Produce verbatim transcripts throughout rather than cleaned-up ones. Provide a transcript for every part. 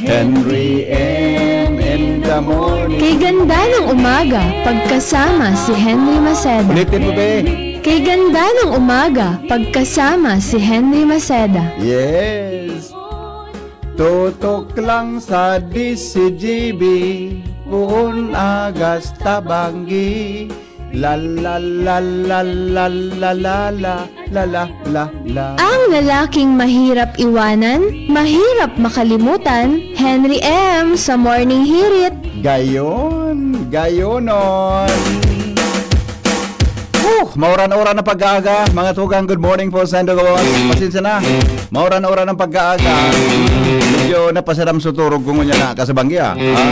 Henry M in the morning. Kay ganda ng umaga, pagkasama si Henry Maceda. Ulitin mo, be. Kay ganda ng umaga, pagkasama si Henry Maceda. Yes. Tutok lang sa D C G B, puon agas tabanggi. La, la, la, la, la, la, la, la, la, la, la, la. Ang lalaking mahirap iwanan, mahirap makalimutan, Henry M sa Morning Hirit. Gayon, gayonon. Uh, mauran-uran na pag-aaga, mga tugang. Good morning po sa indo gabos. Pasensya na. Mauran-uran ang pag-aaga. Medyo napasiram sa turog ko ngunyan na kasabanggi, ah. Ha?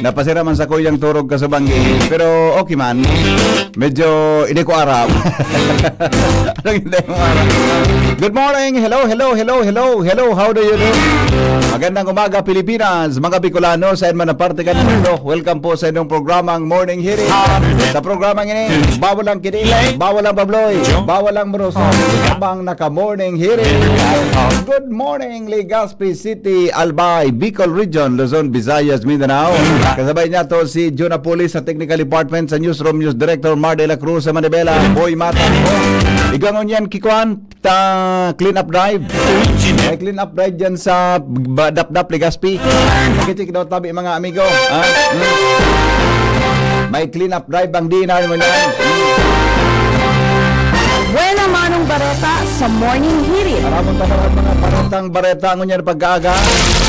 Napasiram ang sakuyang turog kasabanggi. Pero okay man. Medyo hindi ko aram. Anong hindi mo aram? Good morning. Hello, hello, hello, hello, hello. How do you do? Magandang umaga, Pilipinas. Mga Bicolano, sa man na parte kan mundo. Welcome po sa inyong programang Morning Hirit. Sa programang ini, bawal ang kilig, bawal ang babloy, bawal ang murusok. Habang naka-morning hirit. Good morning, Legazpi City, Albay, Bicol Region, Luzon, Visayas, Mindanao. Kasabay niya to si Jun Apulis sa Technical Department, sa Newsroom, News Director Mar de la Cruz sa Manibela, Boy Mata. Igwa ngunyan, Kikwan, ta clean up drive. May clean up drive dyan sa ba- Dapdap, Legazpi. Pakicik daw tabi, mga amigo. Ha? Hmm. May clean up drive bang dinar mo niyan? Buena manong bareta sa Morning Hirit. Maraming tabangan mga baretang bareta ngunyan pag-aaga.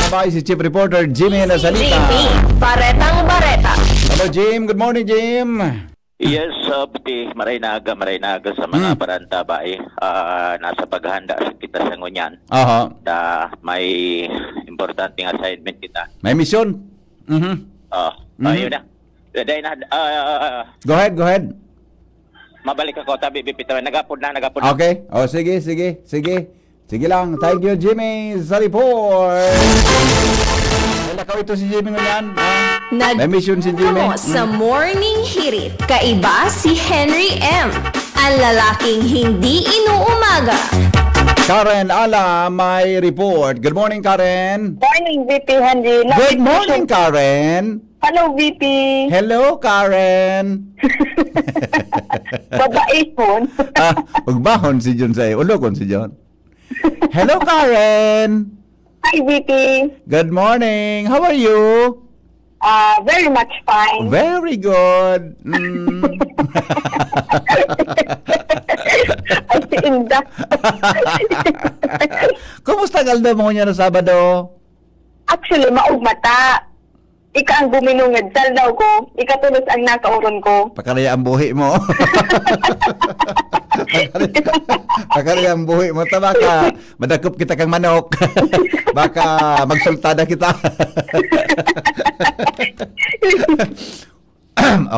Sabay si Chief Reporter Jimmy na salita. G P, Baretang Bareta. Hello, Jim. Good morning, Jim. Yes, uh, Piti, maray na aga, maray na aga sa mga Mm. baranta, bay. Ah, nasa paghahanda sa kita sa ngunyan. Aha. Da, may importanteng assignment kita. May misyon. Mhm. Ah, Mhm. ayun na. Dahil na, ah, Go ahead, go ahead. mabalik ako, tabi, bibitaw. Nagapod na, nagapod na. Okay. O, sige, sige, sige. Sige lang. Thank you, Jimmy, sa report. Wala ka ito si Jimmy ngunyan, ha? Nag- May mission si Jimmy. Kamo sa Mm. Morning Hirit, kaiba si Henry M, ang lalaking hindi inuumaga. Karen Ala may report. Good morning, Karen. Morning, V P Henry. Good morning, Karen. Hello, V P. Hello, Karen. Babae pon. Ah, ugbahon si Jun sa'yo. Ulokon si Jun. Hello, Karen. Hi, V P. Good morning. How are you? Ah, very much fine. Very good. Mm. Ay, si Inda. Kumusta ang aldaw mo niya na Sabado? Actually, maugmata. Ika ang guminungad sa aldaw ko, ikatolos ang nakauron ko. Pakaraya ang buhi mo. Pakaraya, pakaraya ang buhi mo. Tama ka. Madakop kita kang manok. Baka magsultada kita.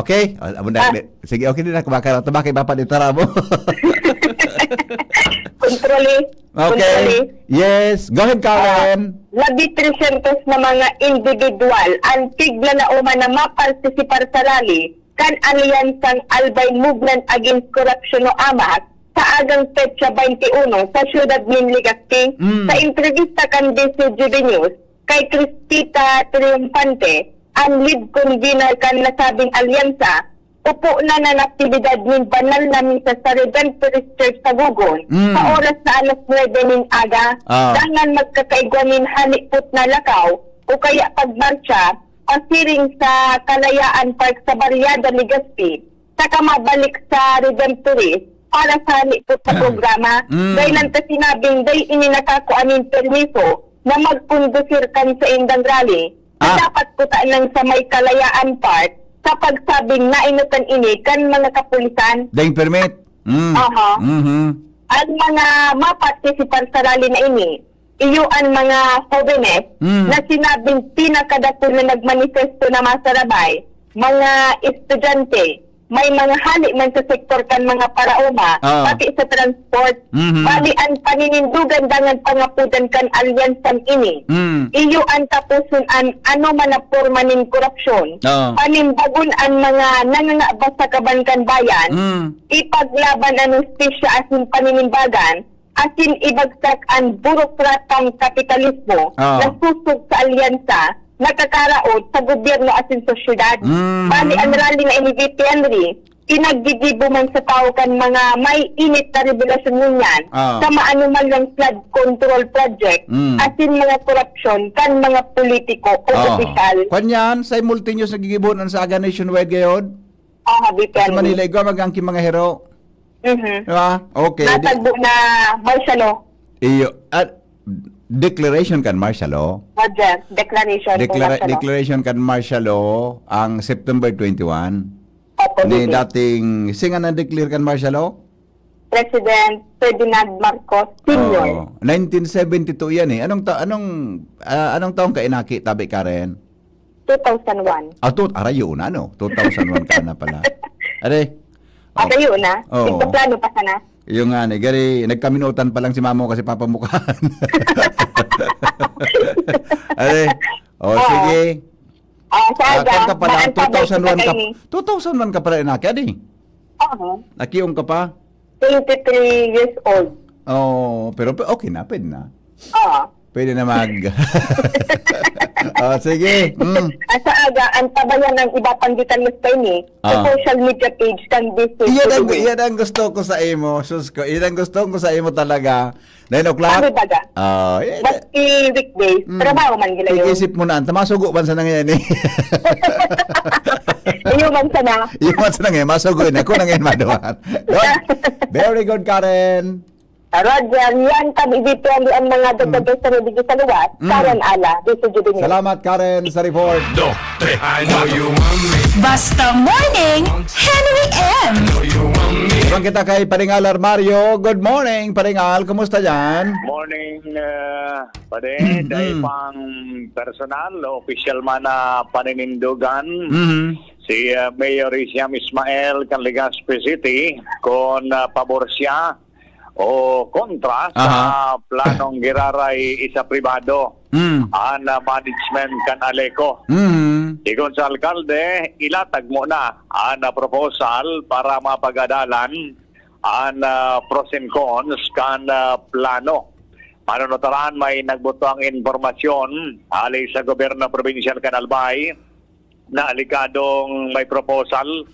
Okay? O, amo na, Ah. Sige, okay din ako. Baka, baka iba pa din tara mo. Kontroli. Okay. Kontroli. Yes. Go ahead, Karen. Ah, labi tresyentos na mga individual ang tigla na uman na mapartisipar sa rally kan Alyansang Albay Movement Against Corruption o amas sa agang petsa twenty-one sa siyudad nin Legazpi. Mm. Sa entrevista kan D C G B News kay Cristita Triunfante, ang lead convener kan nasabing alyansa, upo na nan aktibidad nin banal na misa sa Redemptorist Church sa Gogon, Mm. sa oras na alas nuebe nin aga, Ah. dangan magkakaigwa nin halipot na lakaw o kaya pagmartsa pasiring sa Kalayaan Park sa Barriada, Legazpi, saka mabalik sa Redemptorist para sa halipot na programa. Mm. Dai nangkasinabing dai ini nakakua nin permiso na magkondusir kan saindang rally na Ah. dapat kutana sa may Kalayaan Park sa pagsabing nainotan ini kan mga kapulisan. Daing permit? Mm. Aha. Mhm. Ang mga mapartisipar sa rally na ini, iyo an mga hobenes Mm. na sinabing pinakadakul na nagmanifesto na masarabay, mga estudyante, may mga hali man sa sektor kan mga paraoma, Ah. pati sa transport. Mhm. Bali, an paninindogan dangan pangapodan kan alyansang ini, Mm. iyo an taposon an anoman na porma nin korupsyon. Ah. Panimbagon an mga nangangabas sa kaban kan bayan, Mm. ipaglaban an hustisya asin paninimbagan asin ibagsak an burokratang kapitalismo Ah. na susog sa alyansa nakakaraot sa gobyerno asin sosyedad. Mm. Bali, an rally na ini, V P Henry, pinaggigibo man sa tawo kan mga may init na revelasyon ngunyan Ah. sa maanoman lang flood control project Mm. asin mga korupsyon kan mga politiko o Ah. opisyal. Kwan yan, simultaneous nagigibohon an saga nationwide gayod? Ah, V P Henry. Sa Manila, igwa mag-angking mga hero. Mhm. Di ba? Okay. Di- Natagbo na martial law. Iyo. At declaration kan martial law. Roger, declaration kan Declara- martial law. Declaration kan martial law ang September twenty-one. Opo, Ni V P. dating, sino nga nag-declare kan martial law? President Ferdinand Marcos Senior. Oo. Nineteen seventy-two yan eh. Anong ta- anong ah, anong taon ka inaki, tabi, Karen? Two thousand one. Ah, two, aray, yun na, no? Two thousand one ka na pala. Are? Oh. Aray, yun na. Oo. Nagpaplano pa sana. Yung nga, ni, gari, nagkaminutan pa lang si mama mo kasi papa mo ka. Are? Oh, Oo. sige. Ah, sa Ah, aga, kwan ka pala, naan pa, two thousand one ka, may isa pa kayo ni. two thousand one ka pala inaki, adi? Oo. Nakiong ka pa? Twenty-three years old. Oh, pero pe-, okay na, pwede na. Oo. Pwede na mag- Oh, sige. Mm. Ah, sa aga, antabayan ang iba pang detalyes kayo ni sa Ah. social media page kan D C P D. Iyan ang, iyan ang gusto ko sa imo, sus ko. Iyan ang gusto ko sa imo talaga. Nine o'clock? Sabi baga, Oh, eh, maski weekdays, Mm. trabaho man gila yun. Pag-isip mo na, anta, masugo man sana ngayon eh. Iyo man sana. Iyo man sana ngayon, masugo yun. Ako na ngayon maduhan. Good. Very good, Karen. Roger, yan kami dito ang, ang mga Mm. dagdag sa nabigay sa luwas. Mm. Karen Ala, dito Juvenil. Salamat, Karen, sa report. Dos, tres, I know you want me. Basta Morning, Henry M. I know you want me. Ibang kita kay Paring Al Armario. Good morning, Paring Al. Kumusta dyan? Morning, uh, pare. Mm-mm. Dahil pang personal, opisyal man na paninindugan, Mhm. si, uh, Mayor Isiam Ismael kan Legazpi City, kung, uh, pabor siya o kontra sa Aha. planong giraray isa pribado Mm. an, ah, management kan Aleco. Mm. Sigon sa alkalde, ilatag mo na an, ah, proposal para mapag-adalan an, ah, pros and cons kan, ah, plano. Manunutaran, may nagbuto ang impormasyon hali sa gobyerno probinsyal kan Albay na alegkadong may proposal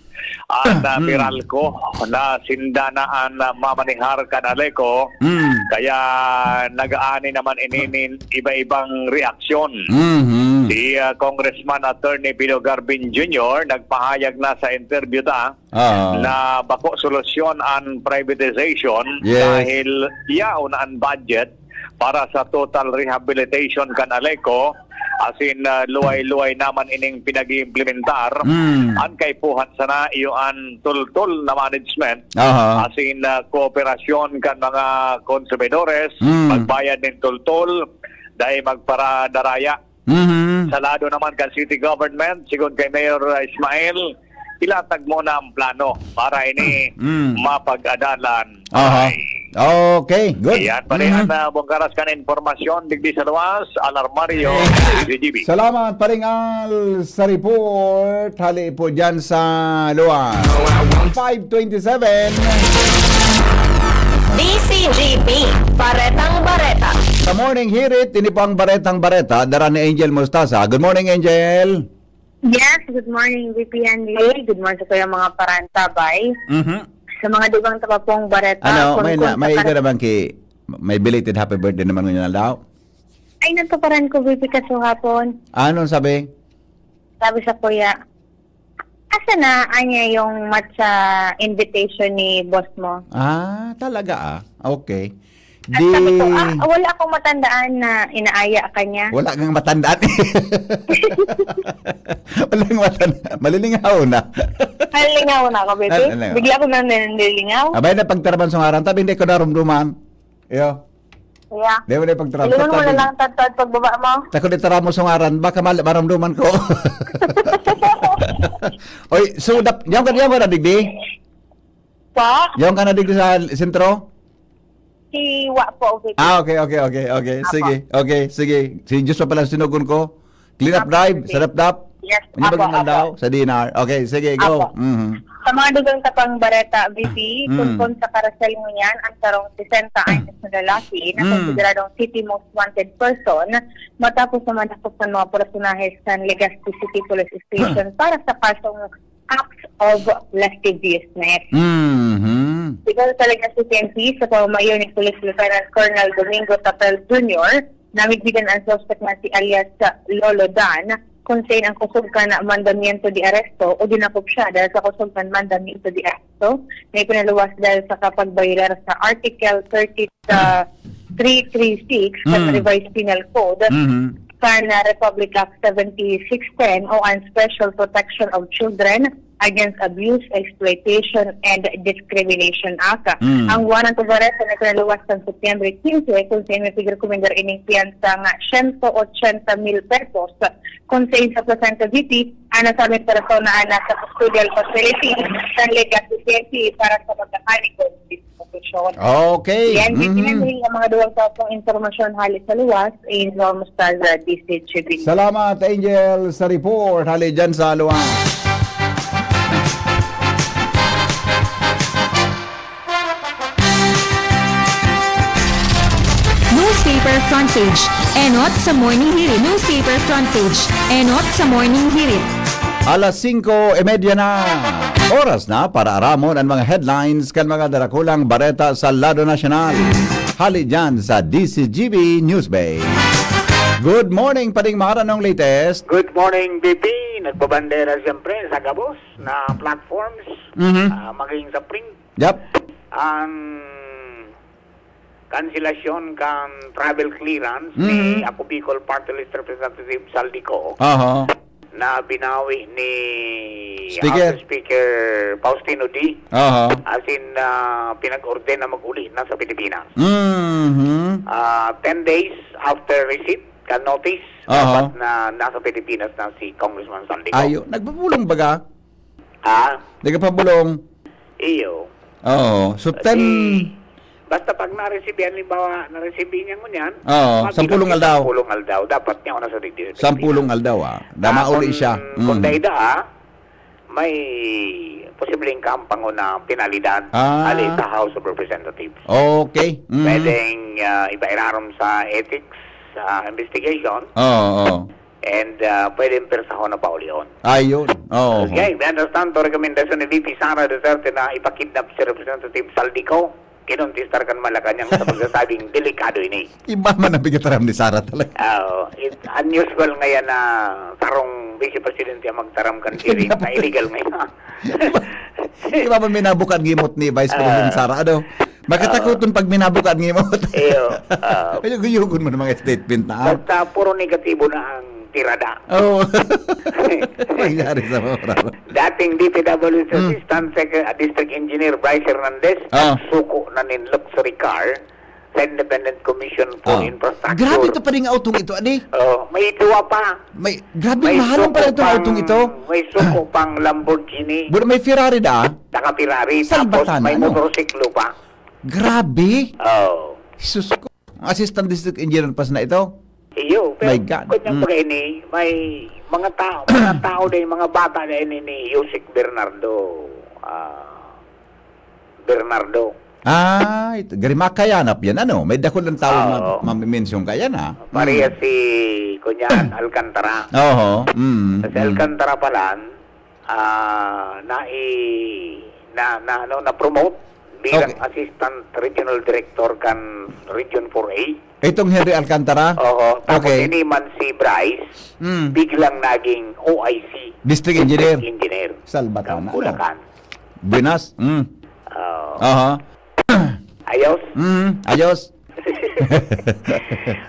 an, ah, Mm. Meralco na sinda na an, ah, mamanihar kan Aleco. Mm. Kaya nag-aani naman ini nin iba-ibang reaksyon. Mhm. Si, ah, Congressman Attorney Pino Garbin Junior nagpahayag na sa interview ta Ah. na bako solusyon an privatization Yes. dahil yaon an budget para sa total rehabilitation kan Aleco, asin, ah, luway-luway naman ining pinag-iimplementar. Mm. An kaipuhan sana iyo an tultol na management, Aha. asin, ah, kooperasyon kan mga konsumidores, Mm. magbayad nin tultol, dai magparadaraya. Mhm. Sa lado naman kan city government, sigon kay Mayor, ah, Ismael, ilatag mo na ang plano para ini Mm. mapag-adalan. Aha. Ay. Okay, good. Iyan, pare, Mhm. an, ah, bungkaras kan impormasyon digdi sa luwas, Al Armario, D Z G B. Salamat, Paring Al, sa report. Hali po dyan sa luwas. Five twenty-seven. D Z G B, Baretang Bareta. Sa Morning Hirit, ini po ang Baretang Bareta, dara ni Angel Mostaza. Good morning, Angel. Yes, good morning, V P Henry. Good morning sa kayong mga paranta, bay. Mhm. Sa mga dugang tapapong bareta, Ano, kung, may kung na, may sa ikaw naman ki-, may belated happy birthday naman ngayon na daw? Ay, nagpaparan ko, V P, kaso hapon. Anong sabi? Sabi sa kuya, "Asa na, anya, yung matcha invitation ni boss mo?" Ah, talaga ah. Okay. At Di sabi ko, "Ah, wala akong matandaan na inaaya ka niya." Wala kang matandaan. Walang matandaan. Malilingaw na. Nalingaw na ako, baby. Ano, ano? Bigla ko na nalilingaw. Abay, na pagtaraman sa ngaran, tabi hindi ko narumduman. Iyo. Yeah. Di mo na pagtaraman. Ilungan mo na lang, tatad, pagbaba mo. Takot itara mo sa ngaran, baka mal-, maramduman ko. Oy, so, dap-, diyan ka, diyan ka na digdi? Pa? Diyan ka na digdi sa sentro? Si Wa po, okay. Ah, okay, okay, okay, okay. Apo. Sige, okay, sige. Si Diyos pa pala sinugon ko. Clean up Apo, drive, sige. Sa dapdap. Yes, Unya apo, bagong apo. Aldaw sa D N R. Okay, sige, go. Apo. Mhm. Sa mga dugang ta pang bareta, V P, Mm. tungkol sa karasal ngunyan, ang sarong sesenta anyos na lalaki na Mm. konsideradong city most wanted person matapos na madakop kan mga personahe sa Legazpi City Police Station para sa kasong acts of lasciviousness. Mhm. Sigon sa Legazpi P N P, sa pamamayo ni Police Lieutenant Colonel Domingo Tapel Junior, namidbidan ang suspect na si alias Lolo Dan, kung sain ang kusog kan mandamiento de arresto o dinakop siya dahil sa kusog kan mandamiento de arresto na ipinaluwas dahil sa kapagbayolar sa Article thirty, ah, three three six kan Mm. Revised Penal Code, Mhm. kan, ah, Republic Act seventy six ten o ang Special Protection of Children Against Abuse, Exploitation, and Discrimination Act. Mm. Ang warrant of arrest na ipinaluwas kan Setyembre quince, kung sain may pigrekomendar ining piyansa nga siyento ochenta mil pesos, kung sain sa Plasencia City, ang nasabing persona ang nasa custodial facility ng Legazpi P N P para sa pagkakaligong disposisyon. Okay. Yan, Mhm. Yan ang mga duwang tapong impormasyon hali sa luwas, in Ramos Plaza, D C G B. Salamat, Angel, sa report. Hali dyan sa luwas. Newspaper front page. Enot sa Morning Hirit. Newspaper front page. Enot sa Morning Hirit. Alas singko y media na. Oras na para aramon an mga headlines kan mga darakulang bareta sa lado nasyonal. Hali dyan sa D C G B Newsbay. Good morning, Pading Mar. Anong latest? Good morning, B P. Nagbabandera siyempre sa gabos na platforms, Mhm. ah, maging sa print. Yep. Ang kanselasyon kan travel clearance ni Mhm. Ako Bicol Party List Representative Saldico Aha. na binawi ni Speaker. House Speaker Faustino Dy. Aha. As in, ah, pinag-order na mag-uli na sa Pilipinas. Mhm. Ah, ten days after receipt kan notice, Aha. dapat na nasa Pilipinas na si Congressman Saldico. Ayo, nagpapulong baga? Ah? Nagpapulong? Iyo. Oo. So, Kasi, ten basta pag na-receive, halimbawa, na-receive niya ngunyan, Oo, magbilang sampulong niya aldaw. Sampulong aldaw. Dapat niya una sa digdi. Sampulong aldaw, ah. Na Ah, mauli kung, siya. kung Mm. dayda, ah, may posibleng kaampangon na penalidad Ah. hali sa House of Representatives. Okay. Mm. Pwedeng, ah, ipairarom sa ethics, ah, investigation. Oo, oo. And, ah, pwedeng persahon na paulion. Ayun. Oo. Okay, mientras tanto, rekomendasyon ni V P Sara Duterte na ipakidnap si Representative Saldico, kinontestar kan Malacañang sa pagsasabing delikado ini. Iba man ang pigataram ni Sara talaga. Oo. It, unusual ngayon na sarong Vice Presidente ang magtaram kan hearing na illegal ngayon. Iba man minabukan ngimot ni Vice President Ah. Sara, ano? Makatakoton Oo. pag minabukan ngimot. Iyo. Oo. Medyo guyugon mo ng mga statement na, ah. Basta puro negatibo na ang tirada. Oo. Nangyari sa mga Dating D P W Hmm. Assistant Sec-, District Engineer Bryce Hernandez, Ah. nagsuko na nin luxury car sa Independent Commission for Ah. Infrastructure. Grabe ito pa rin ang autong ito, adi? Oh, may duwa pa. May, grabe, May mahalan suko pala itong pang, autong ito. may suko pang Lamborghini. Buna may Ferrari da? Saka Ferrari, Salbatan, tapos may ano? motorsiklo pa. Grabe. Oh. Jesus ko. Ang Assistant District Engineer pa sana ito? Iyo, pero My God. kung yung Mm. pag ini, may mga tao, mga tao na yung mga bata na ini ni Yusek Bernardo, ah, Bernardo. Ah, ito, gari makayanap yan, ano? May dakul ng tao Oo. ma-, mamimensyon ka yan, ha? Pareha Mm. si, kunyan, Alcantara. Oho, mm, Sa mm. Alcantara pala, ah, nai-, na, na, ano, na-promote bilang Okay. Assistant Regional Director kan Region four A. Itong Henry Alcantara? Oo. Tapos Okay. ini man si Bryce, Mm. biglang naging O I C, District Engineer. District Engineer. Salbatan, Ng ano? Bulacan. Buenas. Mm. Oo. Aha. Ayos? Mm, ayos.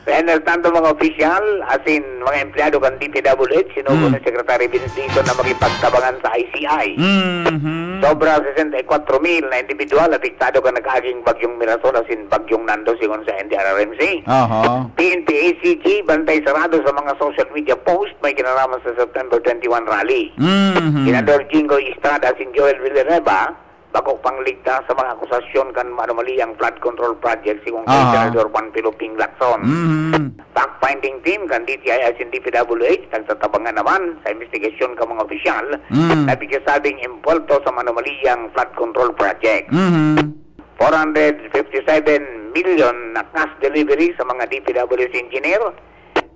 Kaya na tanto mga opisyal, as in, mga empleyado kan D P W H, sinugo Mm. ni Secretary Vince Dizon na makipagtabangan sa I C I. Mhm. Sobra sesenta y cuatro mil na individual apektado kan nag-aging Bagyong Mirasol, as in, Bagyong Nando, sigon sa N D R R M C. Aha. P N P A C G, bantay sarado sa mga social media post may kinalaman sa September twenty-one rally. Mhm. Senador Jinggoy Estrada, as in, Joel Villanueva, Bako pang ligtas sa mga akusasyon kan anomaliyang flood control project, sigon kay Aha. Senador Panfilo Ping Lacson. Mhm. Fact-finding team kan D T I asin D P W H nagtatabangan naman sa investigasyon kan mga opisyal Mm. na pinagsasabing imbolto sa anomaliyang flood control project. Mhm. Four hundred fifty-seven million na cash delivery sa mga D P W H engineer,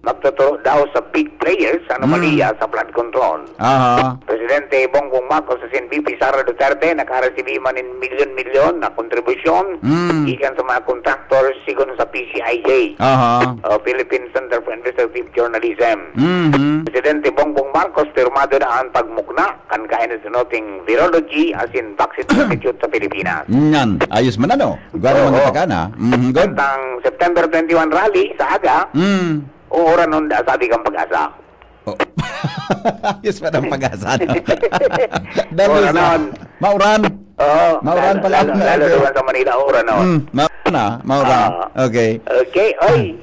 magtuturo daw sa big players sa anomalya Mm. sa flood control. Aha. Presidente Bongbong Marcos asin V P Sara Duterte nakaresibi man nin milyon-milyon na kontribusyon Mm. gikan sa mga contractors, sigon sa P C I J, Aha. o Philippine Center for Investigative Journalism. Mhm. Presidente Bongbong Marcos, pirmado na an pagmukna kan Kainos Inoting Virology asin Vaccine Institute sa Pilipinas. Nyan. Ayos man, ano? Gano'n Oo. man kita ka na. Mhm, good. Tang September twenty-one rally sa aga, Mm. uuranon da, sabi kang Pag-asa. Oh. Ayos man ang Pag-asa, no? Dami Uuranon. sa, mauran. Oo, Mauran lalo, pala. lalo Okay. naman sa Manila, uuranon. Mm, mauran na, mauran. Ah. Okay. Okay, oy.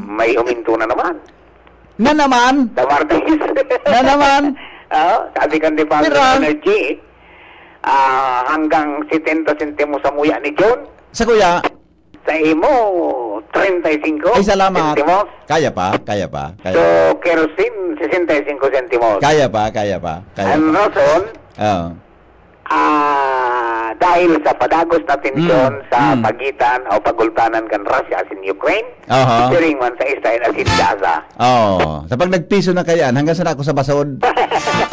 May huminto na naman. Na naman? The Martes. Na naman? Oo, sabi kan Department Pira? of Energy, ah, hanggang setenta sentimos sa muya ni John. Sa kuya? Sa imo, treinta y cinco Ay, salamat. sentimos. Kaya pa, kaya pa, kaya So, pa. kerosene, sesenta y cinco sentimos. Kaya pa, kaya pa, kaya Ang pa. rason, Oo. Ah, dahil sa padagos na tensyon Mm, sa mm. pagitan o pagultanan kan Russia asin Ukraine, Aha. siring man sa Israel asin Gaza. Oo. Sa pag nagpiso na kayan, hanggang sana ako sa basod.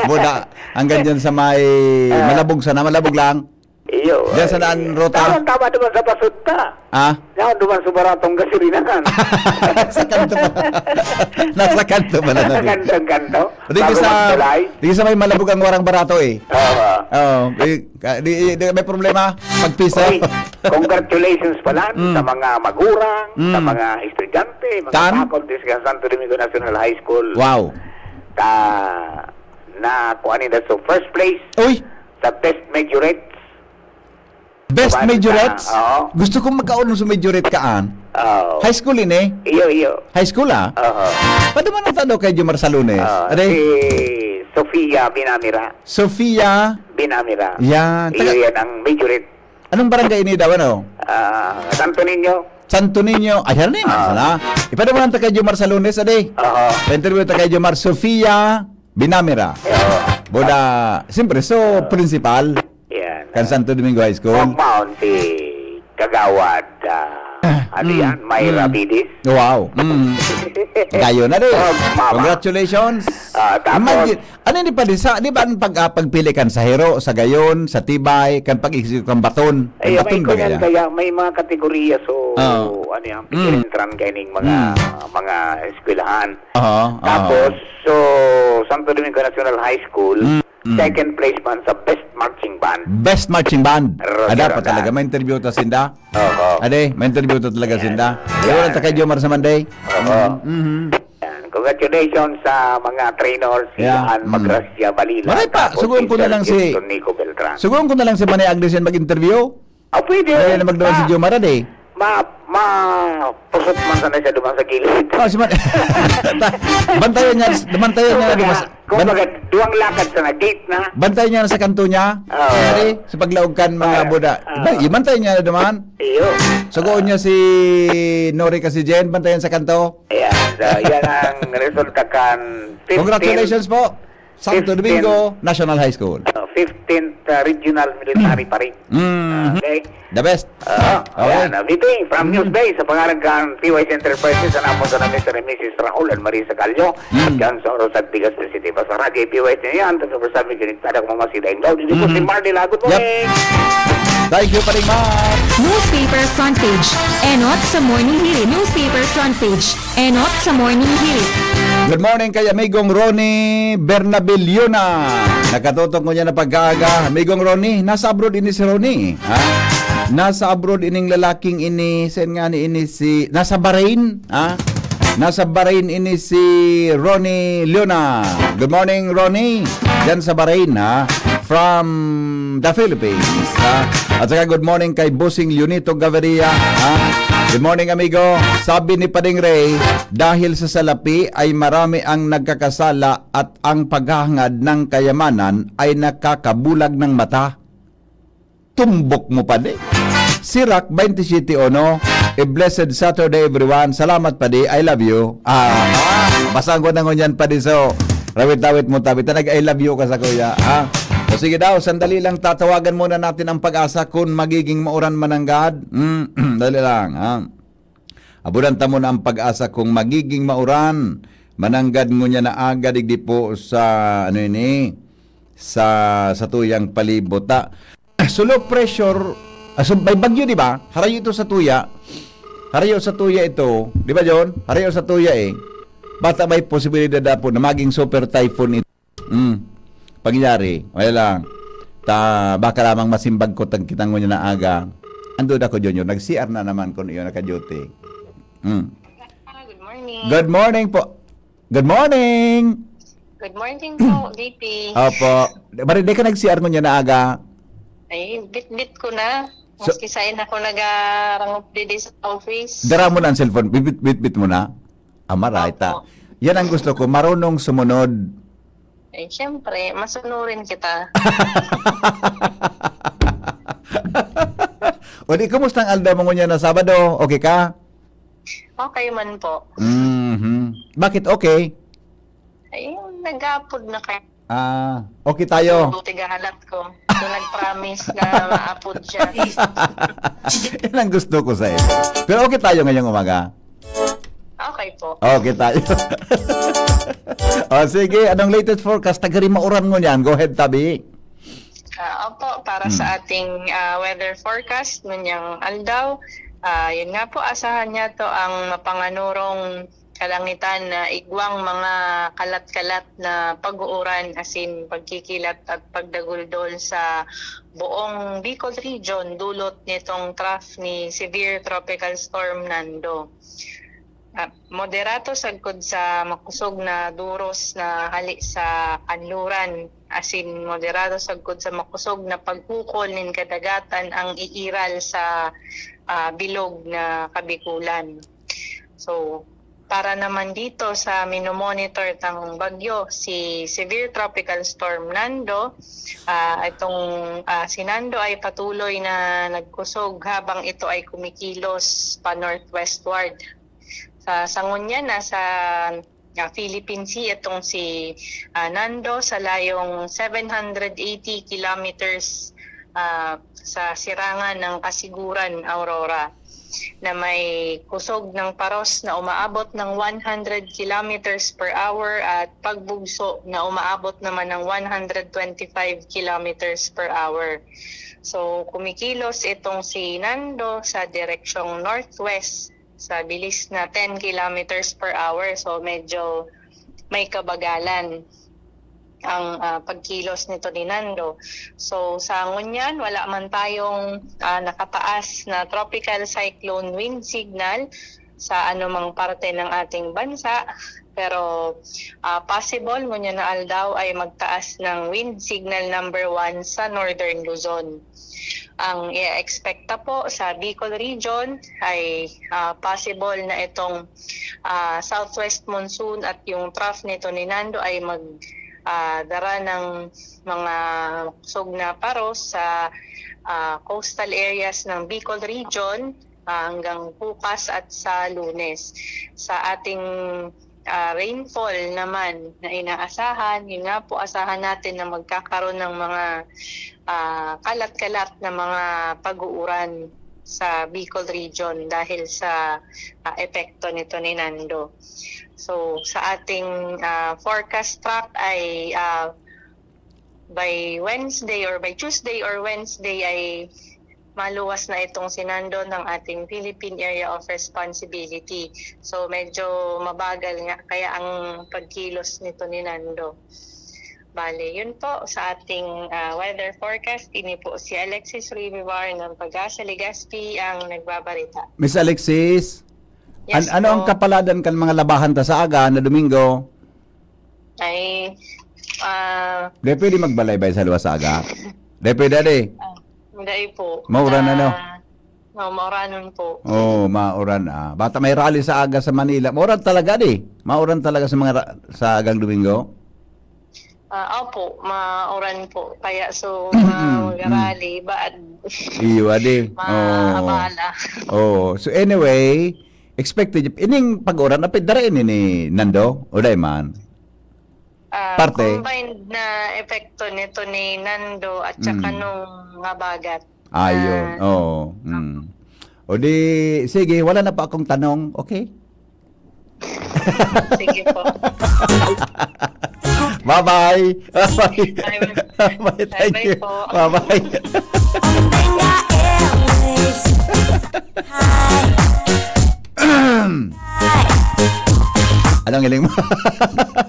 Buda, hanggang dyan sa may Ah. malabog sana, malabog lang. Iyo, Diyan sa ay, naan ruta? tamang-tama naman sa basod ta. Ah? Yan, duman sa baratong gasolinahan. Sa kanto pa. Nasa kanto pala na Nasa din. kantong-kanto. Di Bago sa, magtulay. di sa may malabog ang warang barato eh. Oo. Oo. Di, ka- di, di, may problema. Pagpiso. Uy, congratulations pala Mm. sa mga magurang, sa Mm. mga estudyante, mga Tan? faculties ng Santo Domingo National High School. Wow. Ka, na, kung ano yun, so first place Uy! sa best majorette. Best Diba, majorettes? sa, oo. Gusto kong magkaon sa majorette kaan. Oo. High school ini? Iyo, iyo. High school, ah? Oo. Paduman ang tado kay Jomar Salones. Oo, Aday? si Sofia Binamira. Sofia? Binamira. Yan. Iyo Taga yan ang majorette. Anong barangay ini daw, ano? Ah, Santo Niño. Santo Niño. Ay, yan na yun. Ah. Sana. Ipaduman ta kay Jomar Salones, aday? Oo. Pa-interview ta kay Jomar. Sofia Binamira. Oo. Boda, siyempre, so, principal. Yan, Kan ah, Santo Domingo High School. Compound si Kagawad, ah, Ah, ano mm, yan? Myra mm. Bidis. Wow. Mm. Gayo na rin. Oh, mama. Congratulations. Ah, tapos Imagine, ano ni pa din sa, di ba ang pag, ah, pagpili kan sa Hero, sa Gayon, sa Tibay, kan pag-execute ng baton? Kan Ay, baton may ba ganyan kaya? kaya, may mga kategorya, so, Oo. ano yan, Mm. pinirintran kayo ng mga, Mm. mga eskwelahan. Oo, oo. Tapos, so, Santo Domingo National High School, Mm. Mm. Second place man sa Best Marching Band. Best Marching Band. Roger Ah, dapat Rodan. talaga, may interview ta sinda. Oo. Ade, may interview ta talaga Yan. sinda. Yan. Iwan ta kay Jomar sa Monday. Oo. Mhm. Yan. Congratulations sa mga trainers, si Yeah. Ann Mm. Magracia Balila, Maray pa, tapos suguan si ko na Sir lang si, Gilton Nico Beltran. suguan ko na lang si Manay Agnes yan mag-interview. Ah, pwede. Ay, na magdawal si Ah. Jomar, ade. Ma, ma, pusot man sana siya duman sa gilid. Oh, si Man-, bantayan niya, bantayan niya Kumbaga, duman sa, ban-, kumbaga, duwang lakad sa nag-gate na. bantayan niya sa kanto niya. Oo. Pare, sa paglaog kan mga Ah, buda. ah. Ba, ibantayan niya na duman. Iyo. Sugoon niya si Nori kasi Jen, bantayan sa kanto. Ayan, so, yan ang resulta kan fifteen Congratulations po. Santo Fifteen Domingo National High School. Uh, fifteenth, uh, Regional Military Parade. Mhm. Okay. The best. Ah, Okay. ayan, uh, V P, from Mm. News Base, sa pangalan kan P Y C Enterprises, ang amon sa Mister and Missus Raul and Marisa Callo, Mm. at kan sa Oros at Bigas City. Basta Radyo P Y C na yan, tapos sabi, ganit tada kung mamasila yung daw, dito po Mhm. si Marley Lago po, Yep. eh. Thank you, Paring Mar. Newspaper front page. Enot sa Morning Hirit. Newspaper front page. Enot sa Morning Hirit. Good morning kay amigong Ronnie Bernabiliona. Nakatutok ko niya na pag-aaga. Amigong Ronnie, nasa abroad ini si Ronnie, ha? Nasa abroad ining lalaking ini, saan nga ni ini si, nasa Bahrain, ha? Nasa Bahrain ini si Ronnie Leona. Good morning, Ronnie. Diyan sa Bahrain, ha? From the Philippines, ha? At saka good morning kay Bossing Leonito Gaviria, ha? Good morning, amigo. Sabi ni Pading Ray, dahil sa salapi ay marami ang nagkakasala at ang paghahangad ng kayamanan ay nakakabulag ng mata. Tumbok mo, padi. Sirach twenty-seven uno, "A blessed Saturday, everyone. Salamat, padi. I love you." Ah, basahan ko na ngunyan, padi. So, rawit-rawit mo, tabi. Talaga, "I love you" ka sa kuya, ha? O sige daw, sandali lang, tatawagan muna natin ang Pag-asa kung magiging mauran mananggad. Mm, dali lang, ha? Abudan ta muna ang Pag-asa kung magiging mauran mananggad ngunyan na aga digdi po sa, ano ini, sa, sa tuyang palibot. Ta, so low pressure, ah, so may bagyo, di ba? Harayo ito sa tuya. Harayo sa tuya ito. Di ba, John? Harayo sa tuya eh. Bata may posibilidad na po na maging super typhoon ito. Mm. Pangyayari, wala lang. Ta, baka lamang masimbag ko tag kitang ngunyan na aga. Ando na ko, Junior. Nag-C R na naman kung iyon naka-duty. Mm. Ah, good morning. Good morning po. Good morning. Good morning po, V P. Opo. Bari, di ka nag-C R ngunyan na aga? Ay, bit-bit ko na. So, maski sain ako nagarangop didi sa office. Dara mo na ang cellphone. Bit-bit, bit-bit mo na. Amaray ta. Opo. Yan ang gusto ko, marunong sumunod. Eh, siyempre, masunurin kita. O di, kumusta ang aldaw mo ngunyan na Sabado? Okay ka? Okay man po. Mhm. Bakit okay? Ay, nag-aapod na kayo. Ah, okay tayo. So, tigahalat ko. So, nag-promise na maapod siya. Yan ang gusto ko sa iyo. Pero okay tayo ngayong umaga. Okay po. Okay tayo. O, sige. Anong latest forecast? Tagari mauran mo niyan. Go ahead, tabi. Ah, opo, para Hmm. sa ating, ah, weather forecast ngonyang aldaw, ah, yun nga po, asahan niya to ang mapanganurong kalangitan na igwang mga kalat-kalat na pag-uuran, as in, pagkikilat at pagdaguldol sa buong Bicol Region, dulot nitong trough ni Severe Tropical Storm Nando. Ah, moderato sagkod sa makusog na duros na hali sa kanluran, asin moderato sagkod sa makusog na paghukol nin kadagatan ang iiral sa, ah, bilog na Kabikulan. So, para naman dito sa minomonitor tang bagyo, si Severe Tropical Storm Nando, ah, itong, ah, si Nando ay patuloy na nagkusog habang ito ay kumikilos pa northwestward. Sa, sa ngunyan, nasa, ah, Philippine Sea itong si, ah, Nando sa layong seven hundred eighty kilometers, ah, sa sirangan ng Kasiguran, Aurora, na may kusog ng paros na umaabot ng one hundred kilometers per hour at pagbugso na umaabot naman ng one hundred twenty-five kilometers per hour. So, kumikilos itong si Nando sa direksyong northwest sa bilis na ten kilometers per hour. So, medyo may kabagalan ang, ah, pagkilos nito ni Nando. So, sa ngunyan, wala man tayong, ah, nakataas na tropical cyclone wind signal sa anumang parte ng ating bansa. Pero, ah, possible, ngunyan na aldaw ay magtaas ng wind signal number one sa Northern Luzon. Ang i-expect ta po sa Bicol Region ay, ah, possible na itong, ah, southwest monsoon at yung trough nito ni Nando ay mag, ah, dara ng mga kusog na paros sa, ah, coastal areas ng Bicol Region, ah, hanggang bukas at sa Lunes. Sa ating, ah, rainfall naman na inaasahan, yun nga po, asahan natin na magkakaroon ng mga, ah, kalat-kalat na mga pag-uuran sa Bicol Region dahil sa, ah, epekto nito ni Nando. So, sa ating, ah, forecast track ay, ah, by Wednesday or by Tuesday or Wednesday ay maluwas na itong si Nando ng ating Philippine Area of Responsibility. So, medyo mabagal nga kaya ang pagkilos nito ni Nando. Bale, yun po sa ating, ah, weather forecast. Ini po si Alexis Rivivar ng Pag-asa Legazpi ang nagbabarita. Miss Alexis, Yes an-, ano ang po. kapaladan kan mga labahan ta sa aga na Domingo? Ay, ah, Di pwede magbalaybay sa luwas sa aga? Di pwede, di? Ah, hindi po. Mauran, ano? Ah, no, mauranon po. Oo, mauran, ah. Bata may rally sa aga sa Manila. Mauran talaga, di? Mauran talaga sa mga ra-, sa agang Domingo? Ah, opo, mauran po. Kaya so, Mm, mm. Magarali, baad Iyo, adi. Oo. Maabala. Oo. So anyway, expected, ining pag-uran, apid dara ini ni Nando? O dai man? Ah, Parte? Combined na epekto nito ni Nando at saka Mm. nung habagat. Ayun, Ah. oo. Mm. O di, sige, wala na pa akong tanong. Okay? Sige po. Bye-bye. Bye-bye. Bye-bye. Bye-bye Thank you. Po. Bye-bye. Benga Airways. Hi. Hi. Anong hiling mo?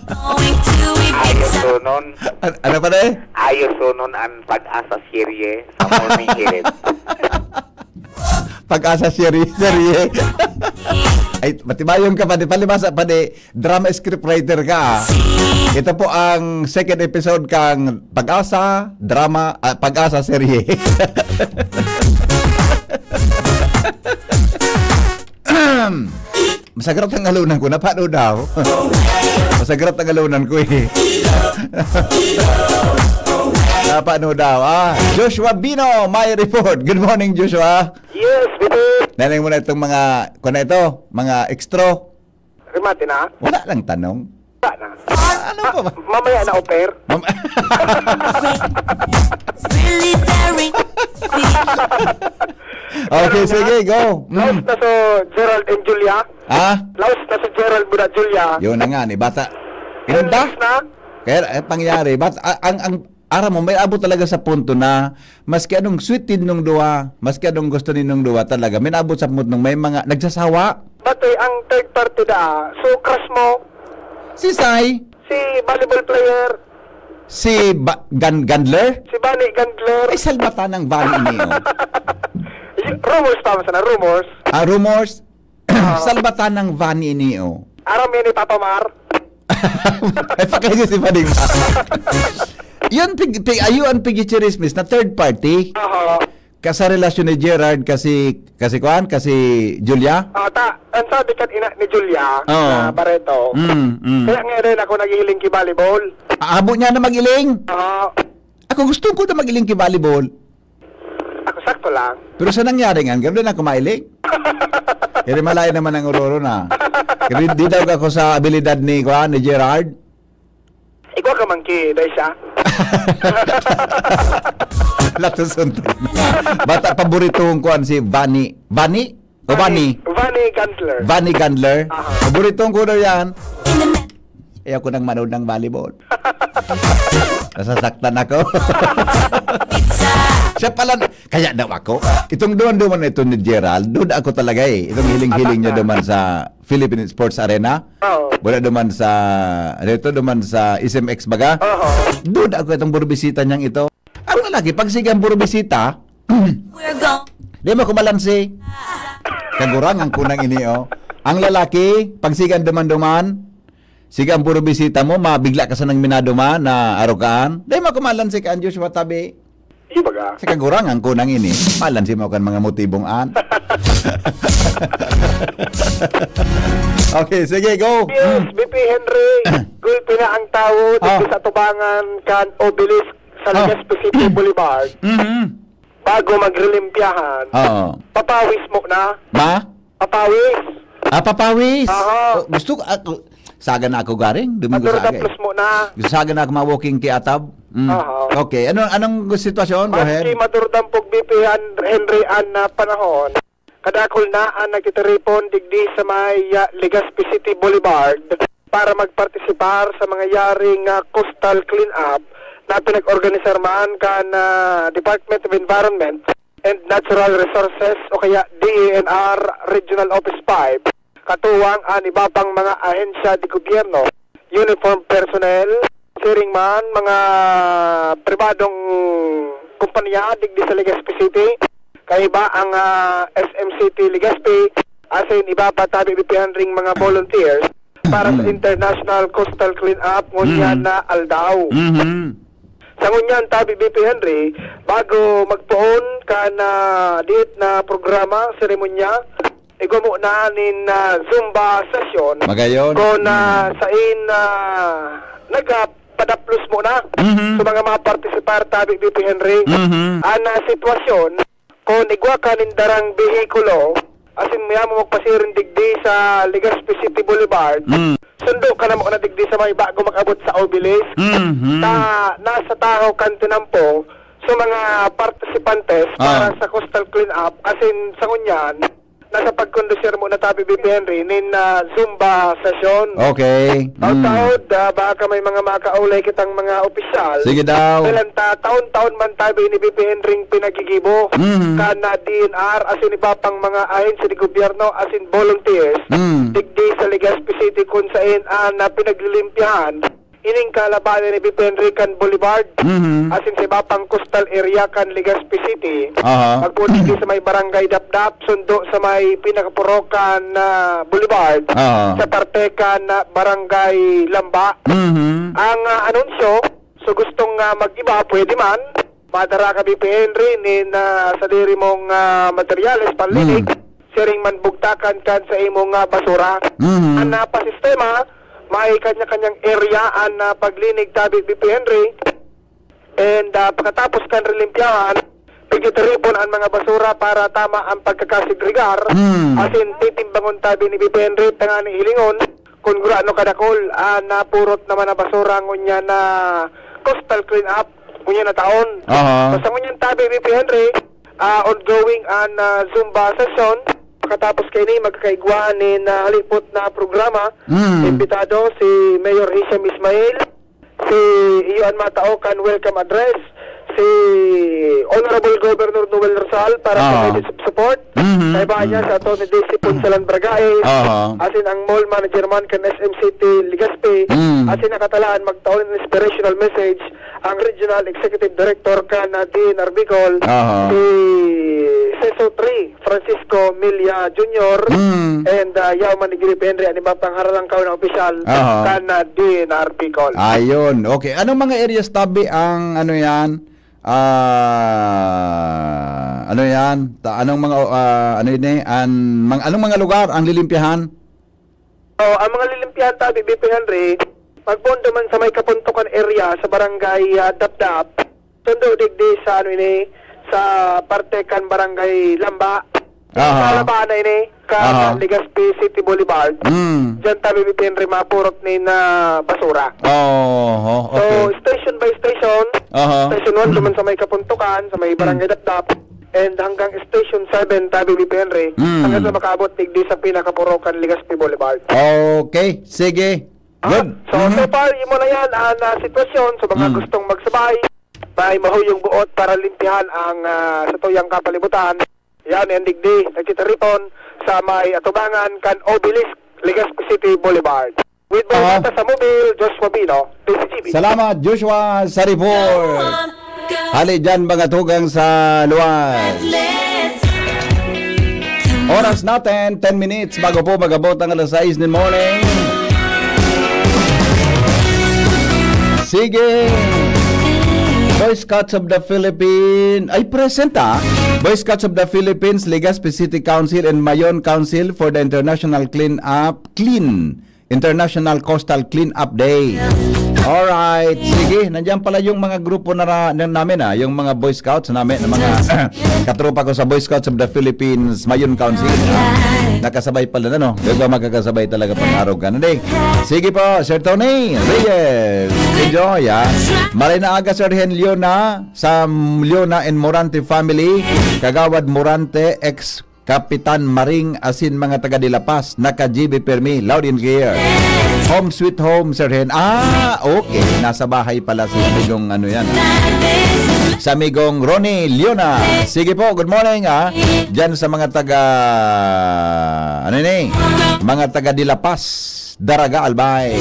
Going to Ibiza. Ayo sunon. An-, ano pa na eh? Ayo sunon ang Pag-asa Serie sa Morning Hirit. Pag-asa Serie, Serie. Ay, matibayon ka pa, di palibasa pa, di drama script writer ka, ah. Ito po ang second episode kang Pag-asa, drama, ah, Pag-asa Serie. Masagrap ang alunan ko. Napano daw? Masagrap ang alunan ko eh. Napano daw? Ah, Joshua Bino, may report. Good morning, Joshua. Yes, Bibi. Naling mo na itong mga, kung na ito, mga extra. Remate na? Wala lang tanong. Wala na. Ano pa ba? Mamaya na offer. Mam- Really very Okay, sige, go. Mm. Laos na si Gerald and Julia. Ha? Laos na si Gerald muna Julia. Yun na nga, ni bata. Yun ba? Laos na. Kaya, eh, pangyari, bat-, a-, ang, ang, aram mo, may abot talaga sa punto na, maski anong sweet nindong duwa, maski anong gusto nindong duwa talaga, may naabot sa punto may mga nagsasawa. Batoy, ang third party da, so crush mo? Si Sai. Si volleyball player. Si Ba-, Gan-, Gandler? Si Bani Gandler. Ay, salbatan ng Bani ini, oh. Y-, rumors pa, sana rumors. Ah, rumors? Ah. Salbatan ng Bani ini, oh. Aram ini, Papa Mar. Ay, pakayo si Bani Mar. Yun, pig-, pig-, ayo ang pigchichirismis na third party. Aha. Ka sa relasyon ni Gerard, kasi, kasi kuan, kasi Julia? Ah, ta, ang sabi kan ina ni Julia Oo. na Barreto, Mm, mm. kaya ngayon ako naghihiling ki volleyball. Aabo niya na mag-iling? Oo. Ako gusto ko na mag-iling ki volleyball. Ako sakto lang. Pero sa nangyari nga, gabda na kumailing. Kaya malaya naman ang uroro na. Kaya di daw ako sa abilidad ni, kuan, ni Gerard. Igwa ka man ki, dai siya. Latos unti. Bata, paborito kong kuan si Vani. Vani? O Vani? Vani Gandler. Vani Gandler. Aha. Paborito ko daw yan. Ayaw ko nang manood ng volleyball. Nasasaktan ako. Siya pala, kaya daw ako. Itong duman-duman na ito ni Gerald, duda ako talaga eh. Itong hiling-hiling niya duman sa Philippine Sports Arena. Oo. Wala duman sa, ano ito, duman sa S M X baga. Oo. Duda ako itong burbisita niyang ito. Ang lalaki, pag sige ang burbisita, We're go- di mo kumalansi. Kagurangan ko nang ini, oh. Ang lalaki, pag sige ang duman-duman, sige ang burbisita mo, mabigla ka sa nang minaduman na arokaan. Di mo kumalansi ka, ang Joshua tabi. Di ba ka? Sa kagurangan ko nang ini, malansi mo kan mga motibong an. Okay, sige, go. Yes, Mm. B P Henry, gulpi na ang tawo dito Ah. sa tubangan kan Obelisk sa Ah. Legazpi City Boulevard. Mhm. Bago magrelimpyahan, Oo. papawis mo na. Ma? Papawis. Ah, papawis. Aha. Oh, gusto ko, ah, saga na ako garing, Domingo Maduro Saga eh. Tapos mo na. Gusto saga na ako ma-walking ki Atab. Mm. Aha. Okay, ano, anong sitwasyon, Rohel? Maski madurdang pog B P Hen-, Henry an, ah, panahon, kadakul na ang nagtitiripon digdi sa may, ah, Legazpi City Boulevard para magpartisipar sa mga yaring, ah, coastal cleanup na pinag-organisar man kan, ah, Department of Environment and Natural Resources o kaya D E N R Regional Office five, katuwang an iba pang mga ahensya de gobyerno, uniform personnel, siring man mga pribadong kompanya digdi sa Legazpi City, kaiba ang, ah, S M City Legazpi, asin iba pa tabi bipihan ring mga volunteers para sa Mm. International Coastal Cleanup ngunyan Mm. na aldaw. Mhm. Sa ngunyan tabi, B P Henry, bago magpoon kan, ah, diit na programa, seremonya, igwa mo na nin, ah, Zumba session. Magayon. Kon, ah, Mm. sain, ah, nagap padaplos mo na. Mhm. So, mga mapartisipar tabi, B P Henry. Mhm. Ang, ah, sitwasyon, kung igwa ka nin darang behikulo, asin mo yaman magpasiring digdi sa Legazpi City Boulevard, Mm. sundo ka na muna digdi sa may bago mag-abot sa Obelisk. Mhm. Ta, nasa tahaw kan tinampo sa mga partisipantes para Ah. sa coastal cleanup, asin sa ngunyan, nasa pagkondusir muna tabi, B P Henry, nin, ah, Zumba session. Okay. Mm. Taud-taud, ah, baka may mga makaulay kitang mga opisyal. Sige daw. Dahil ang ta-, taon-taon man tabi ni B P Henry pinagigibo. Mhm. Kan, ah, D N R, asin iba pang mga ahensya de gobyerno, asin volunteers. Mm. Digdi sa Legazpi City, kun sain, ah, na pinaglilimpyahan ining kalabayan ni B P Henry kan Boulevard, Mhm. asin sa iba pang coastal area kan Legazpi City. Aha. Magpunit sa may Barangay Dapdap, sundo sa may pinakapurok kan, ah, Boulevard, Aha. sa parte kan, ah, Barangay Lamba. Mhm. Ang, ah, anunsyo, so gustong, ah, mag-iba, pwede man. Madara ka, B P Henry, nin, ah, sadiri mong, ah, materyales, panlinig. Mm. Siring man bugtakan kan sa imong, ah, basura. Mhm. Ang napasistema, may kanya-kanyang area ang, ah, paglinig tabi, B P Henry. And, ah, pagkatapos kan rilimpyahan, pigtitiripon ang mga basura para tama ang pagkakasegregar. Mm. Asin titimbangon tabi ni B P Henry, tangani hilingon, kung gurano kadakol ang napurot naman na basura ngunyan na coastal cleanup, ngunyan na taon. Aha. So, sa ngunyan tabi, B P Henry, ah, ongoing ang, ah, Zumba session. Pagkatapos kaini, magkakaigwa nin, ah, halipot na programa. Mm. Imbitado si Mayor Hisham Ismail, si Ian Matao kan welcome address, si Honorable Governor Noel Rosal para sa Ah. message of support. Mhm, Kaibahan niya mhm. sa Attorney Daisy Punsalan Bragae, Aha. asin ang mall manager man kan S M City Legazpi, Mm. asin nakatalaan magtao ng inspirational message ang Regional Executive Director kan, ah, D N R Bicol, Aha. si CESO three, Francisco Milla Junior, Mm. and, ah, yaw man ni Gary Henry, ang iba pang haralangkaw na opisyal Aha. kan, ah, D N R Bicol. Ayun. Okay. Anong mga areas tabi ang ano yan? Ah, ano yan? Ta-, anong mga, ah, ano yun eh? An-, mang-, anong mga lugar ang lilimpyahan? Oh, ang mga lilimpyahan tabi, B P Henry, magpondo man sa may kapuntukan area sa barangay, ah, Dapdap, sundo digdi sa, ano ini, sa parte kan barangay Lamba. Aha. Sa labanan ini, kan Aha. Legazpi City Boulevard. Mm. Diyan tabi, B P Henry, mapurot nin, ah, basura. Oh, So, okay. station by station, Aha. station one, Mm. duman sa may kapuntukan, sa may Mm. barangay Dapdap, and hanggang station seven, tabi, B P Henry, Mm. hanggang sa makaabot digdi sa pinakapurokan, Legazpi Boulevard. Okay, sige. Ah, Good. so, Mhm. so far, imo na yan, ah, na sitwasyon sa mga Mm. gustong magsabay, may mahuyong buot para limpihan ang, ah, sa tuyang kapalibutan. Yan, yan digdi, nagtitiripon sa may atubangan kan Obelisk, Legazpi City Boulevard. With Aha. Bernata sa Mobil, Joshua Bino, D C G B. Salamat, Joshua, sa report. Hali dyan, mga tugang sa luwas. Oras natin, ten minutes bago po mag-abot ang alas sais ng morning. Sige. Boy Scouts of the Philippines. Ay, present, ah. Boy Scouts of the Philippines, Legazpi City Council, and Mayon Council for the International Clean Up, Clean, International Coastal Clean Up Day. Alright. Sige, nandiyan pala yung mga grupo na ra-, na namin, ah, yung mga Boy Scouts namin, na mga katropa ko sa Boy Scouts of the Philippines, Mayon Council. Nakasabay pala na, no? Di ba magkakasabay talaga pag arog ka na, di? Sige po, Sir Tony Reyes. Enjoy, ah. Maray na aga, Sir Hen Leona, sa Leona and Morante family. Kagawad Morante, ex Kapitan Maring, asin mga taga De La Paz, naka-G B permi, loud and clear. Home sweet home, Sir Hen. Ah, okay. Nasa bahay pala si amigong ano yan. Sa amigong Ronnie Leona. Sige po, good morning, ah. Diyan sa mga taga, ano ni? Mga taga De La Paz, Daraga, Albay.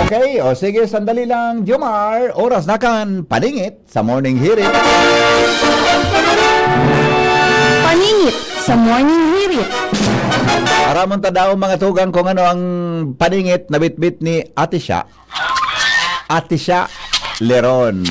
Okay, o sige, sandali lang, Jomar. Oras na kan paningit sa Morning Hirit. Paningit sa Morning Hirit. Aramon ta daw, mga tugang, kung ano ang paningit na bitbit ni Ate Sha. Ate Sha Leron.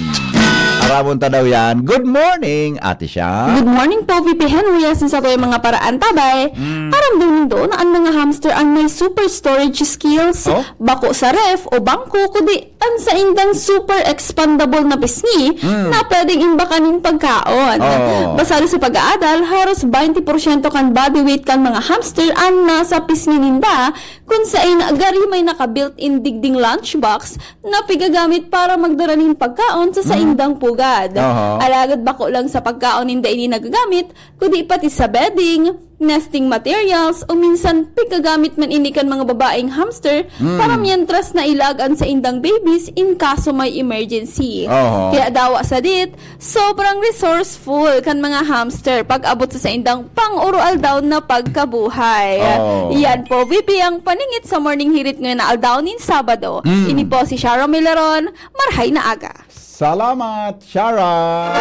Ramon ta daw yan. Good morning, Ate Sha. Good morning po, V P Henry. Asin sa tuwing mga paraan, tabay. Mm. Aram daw nindo na ang mga hamster ang may super storage skills. Oh? Bako sa ref o bangko, kundi ang saindang super expandable na pisngi Mm. na pwedeng imbakan nin pagkaon. Oh. Basado sa pag-aadal, haros twenty porsyento kan body weight kan mga hamster ang nasa pisngi ninda, kun sain gari may naka-built-in digding lunchbox na pigagamit para magdara nin pagkaon sa Mm. saindang pugad. Aha. Alagad bako lang sa pagkaon ninda ini nagagamit, kundi pati sa bedding, nesting materials, o minsan pigagamit man ini kan mga babaeng hamster Mm. para miyentras na ilaag an saindang babies in kaso may emergency. Aha. Kaya dawa sadit, sobrang resourceful kan mga hamster pag-abot sa saindang pang-uroaldaw na pagkabuhay. Oh. Yan po, V P, ang paningit sa Morning Hirit ngayon na aldaw nin Sabado. Mm. Ini po si Sharon Milaron, marhay na aga. Salamat, Shara.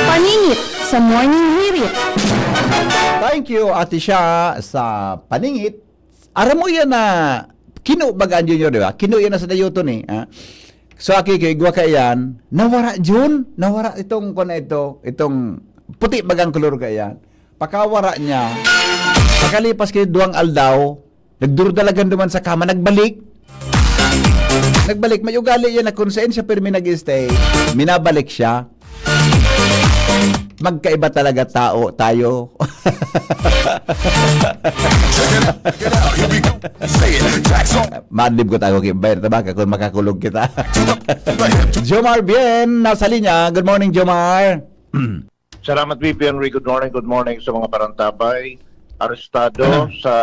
Paningit sa Morning Hirit. Thank you, Ate Sha, sa paningit. Aram mo yan na kinu baga an Junior, di ba? Kinu yan na sa dayuton eh. Ah. So, aki ko, igwa ka yan, nawara, Jun, nawara itong, kung na ito, itong puti bagang kolor ka yan. Pakawara niya, pakalipas kayo duwang aldaw, nagdurudalagan duman sa kama, nagbalik. Nagbalik, may ugali yan na kung saan siya pirmi nag-stay, minabalik siya. Magkaiba talaga tao tayo. Madlib ko tayo, Kimber. Tabaka kung makakulog kita. Jomar Bien, nasa linya. Good morning, Jomar. Salamat, V P Henry. Good morning, good morning sa mga parantabay. Arestado Ano? sa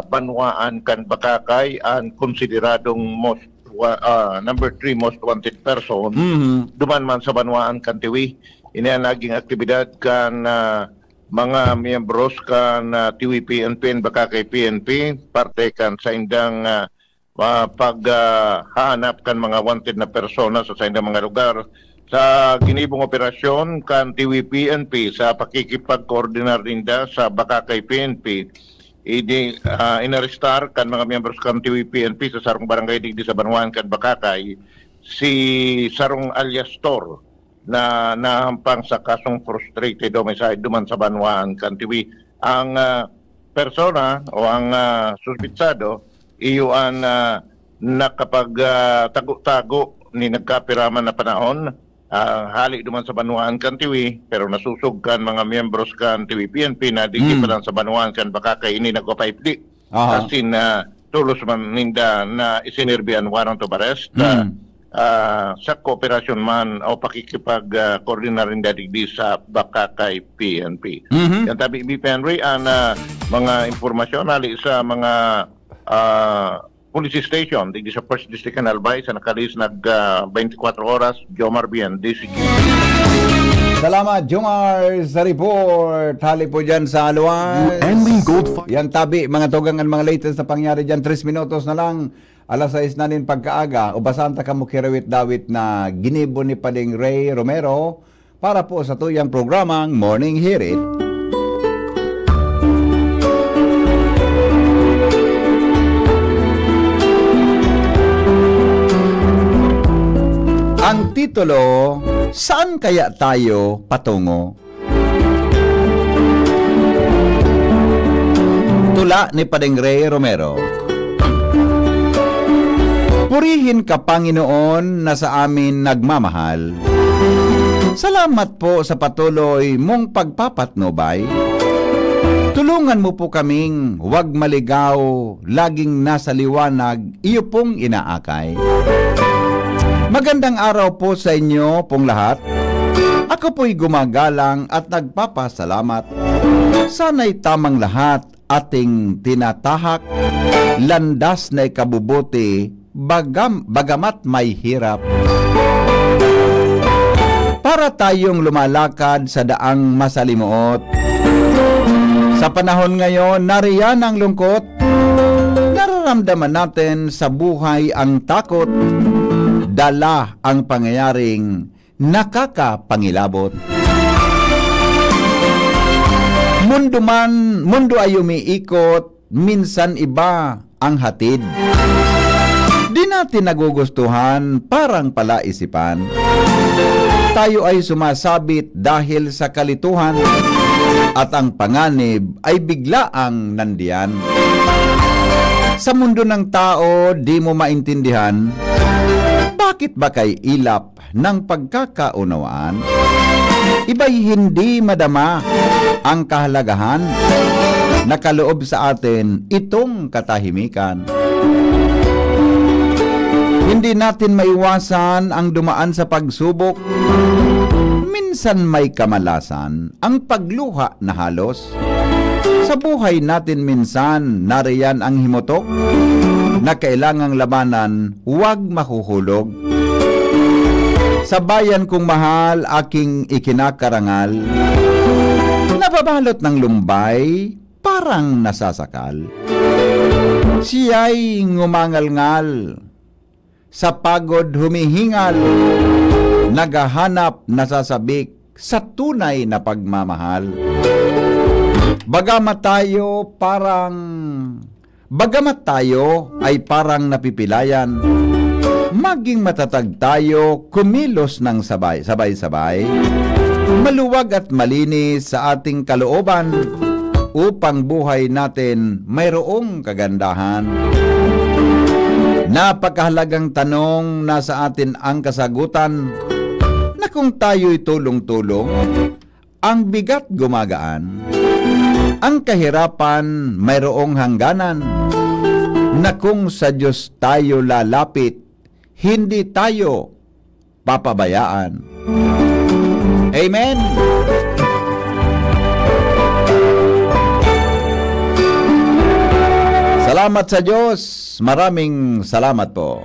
banwaan kan Bakakay ang konsideradong most wa-, ah, number three most wanted person. Mhm. Duman man sa banwaan kan Tiwi. Ini ang naging aktibidad kan, ah, mga miyembros kan, ah, Tiwi P N P and Bakakay P N P, parte kan saindang, ah, ah, pag, ah, hahanap kan mga wanted na persona sa saindang mga lugar. Sa ginibong operasyon kan T V P N P sa pakikipagkoordinar ninda sa Bakakay P N P, idi, ah, inarestar kan mga miyembros kan T V P N P sa sarong barangay digdi sa banwaan kan Bakakay si sarong alias Tor na nahampang sa kasong frustrated homicide duman sa banwaan kan Tiwi. Ang, ah, persona o ang, ah, suspitsado, iyo an, ah, nakapag, ah, tago-tago ni nagkapiraman na panahon, ah, hali duman sa banwaan kan Tiwi, pero nasusog kan mga miyembros kan T V P N P na digdi Mm. pa lang sa banwaan kan Bakakay ini nagpapaipdi. Aha. Asin, ah, tolos man ninda na isinirbi an warrant of arrest, ah, Mm. ah, sa kooperasyon man o pakikipag, ah, koordinar ninda digdi sa Bakakay P N P. Mhm. Yan tabi, B P Henry, an, ah, mga impormasyon hali sa mga, ah, police station digdi sa First District kan Albay sa nakalihis nag, ah, twenty-four oras, Jomar Bien, D C G. Salamat, Jomar, sa report. Hali po dyan sa Aluan. Yan tabi, mga tugang, ang mga latest na pangyari dyan. Tres minutos na lang. Alas sais na nin pagkaaga. Ubasan ta kamo kirawit-dawit na ginibo ni Pading Ray Romero para po sa tuyang programang Morning Hirit. Ang titulo, Saan Kaya Tayo Patungo? Tula ni Pading Ray Romero. Purihin ka, Panginoon, na sa amin nagmamahal. Salamat po sa patuloy mong pagpapatnubay. Tulungan mo po kaming wag maligaw, laging nasa liwanag, iyo pong inaakay. Magandang araw po sa inyo pong lahat. Ako po'y gumagalang at nagpapasalamat. Sana'y tamang lahat ating tinatahak, landas na ikabubuti, bagam-, bagamat may hirap. Para tayong lumalakad sa daang masalimuot. Sa panahon ngayon, nariyan ang lungkot. Nararamdaman natin sa buhay ang takot. Dala ang pangyayaring nakakapangilabot. Mundo man, mundo ay umiikot, minsan iba ang hatid. Di na natin nagugustuhan, parang palaisipan. Tayo ay sumasabit dahil sa kalituhan, at ang panganib ay biglaang nandiyan. Sa mundo ng tao, di mo maintindihan, bakit ba kay ilap ng pagkakaunawaan, iba'y hindi madama ang kahalagahan na kaloob sa atin itong katahimikan. Hindi natin maiwasan ang dumaan sa pagsubok. Minsan may kamalasan ang pagluha na halos. Sa buhay natin minsan, nariyan ang himotok na kailangang labanan, huwag mahuhulog. Sa bayan kong mahal, aking ikinakarangal, nababalot ng lumbay, parang nasasakal. Siya'y ngumangalngal, sa pagod humihingal, naghahanap, nasasabik sa tunay na pagmamahal. Bagamat tayo parang, bagamat tayo ay parang napipilayan, maging matatag tayo, kumilos ng sabay, sabay-sabay, maluwag at malinis sa ating kalooban, upang buhay natin mayroong kagandahan. Napakahalagang tanong, nasa atin ang kasagutan, na kung tayo'y tulong-tulong, ang bigat gumagaan, ang kahirapan mayroong hangganan, na kung sa Diyos tayo lalapit, hindi tayo papabayaan. Amen! Salamat sa Diyos. Maraming salamat po.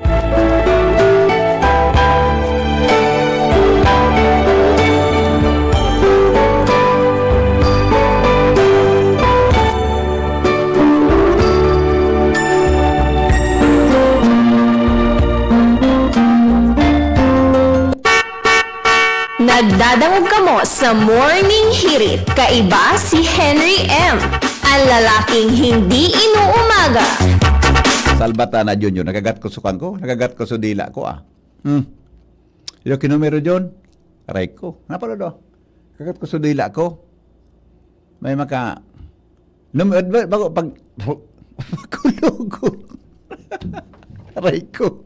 Nagdadangog kamo sa Morning Hirit. Kaiba si Henry M, ang lalaking hindi inuumaga. Salbata na, Junior. Nagagat ko sukan ko. Nagagat ko sa dila ko, ah. Hmm. Yung kinumero, John. Aray ko. Napalo do? Nagagat ko sa dila ko. May maka-, Num-, ad-, ba-, bago pag, kulog ko. Aray ko.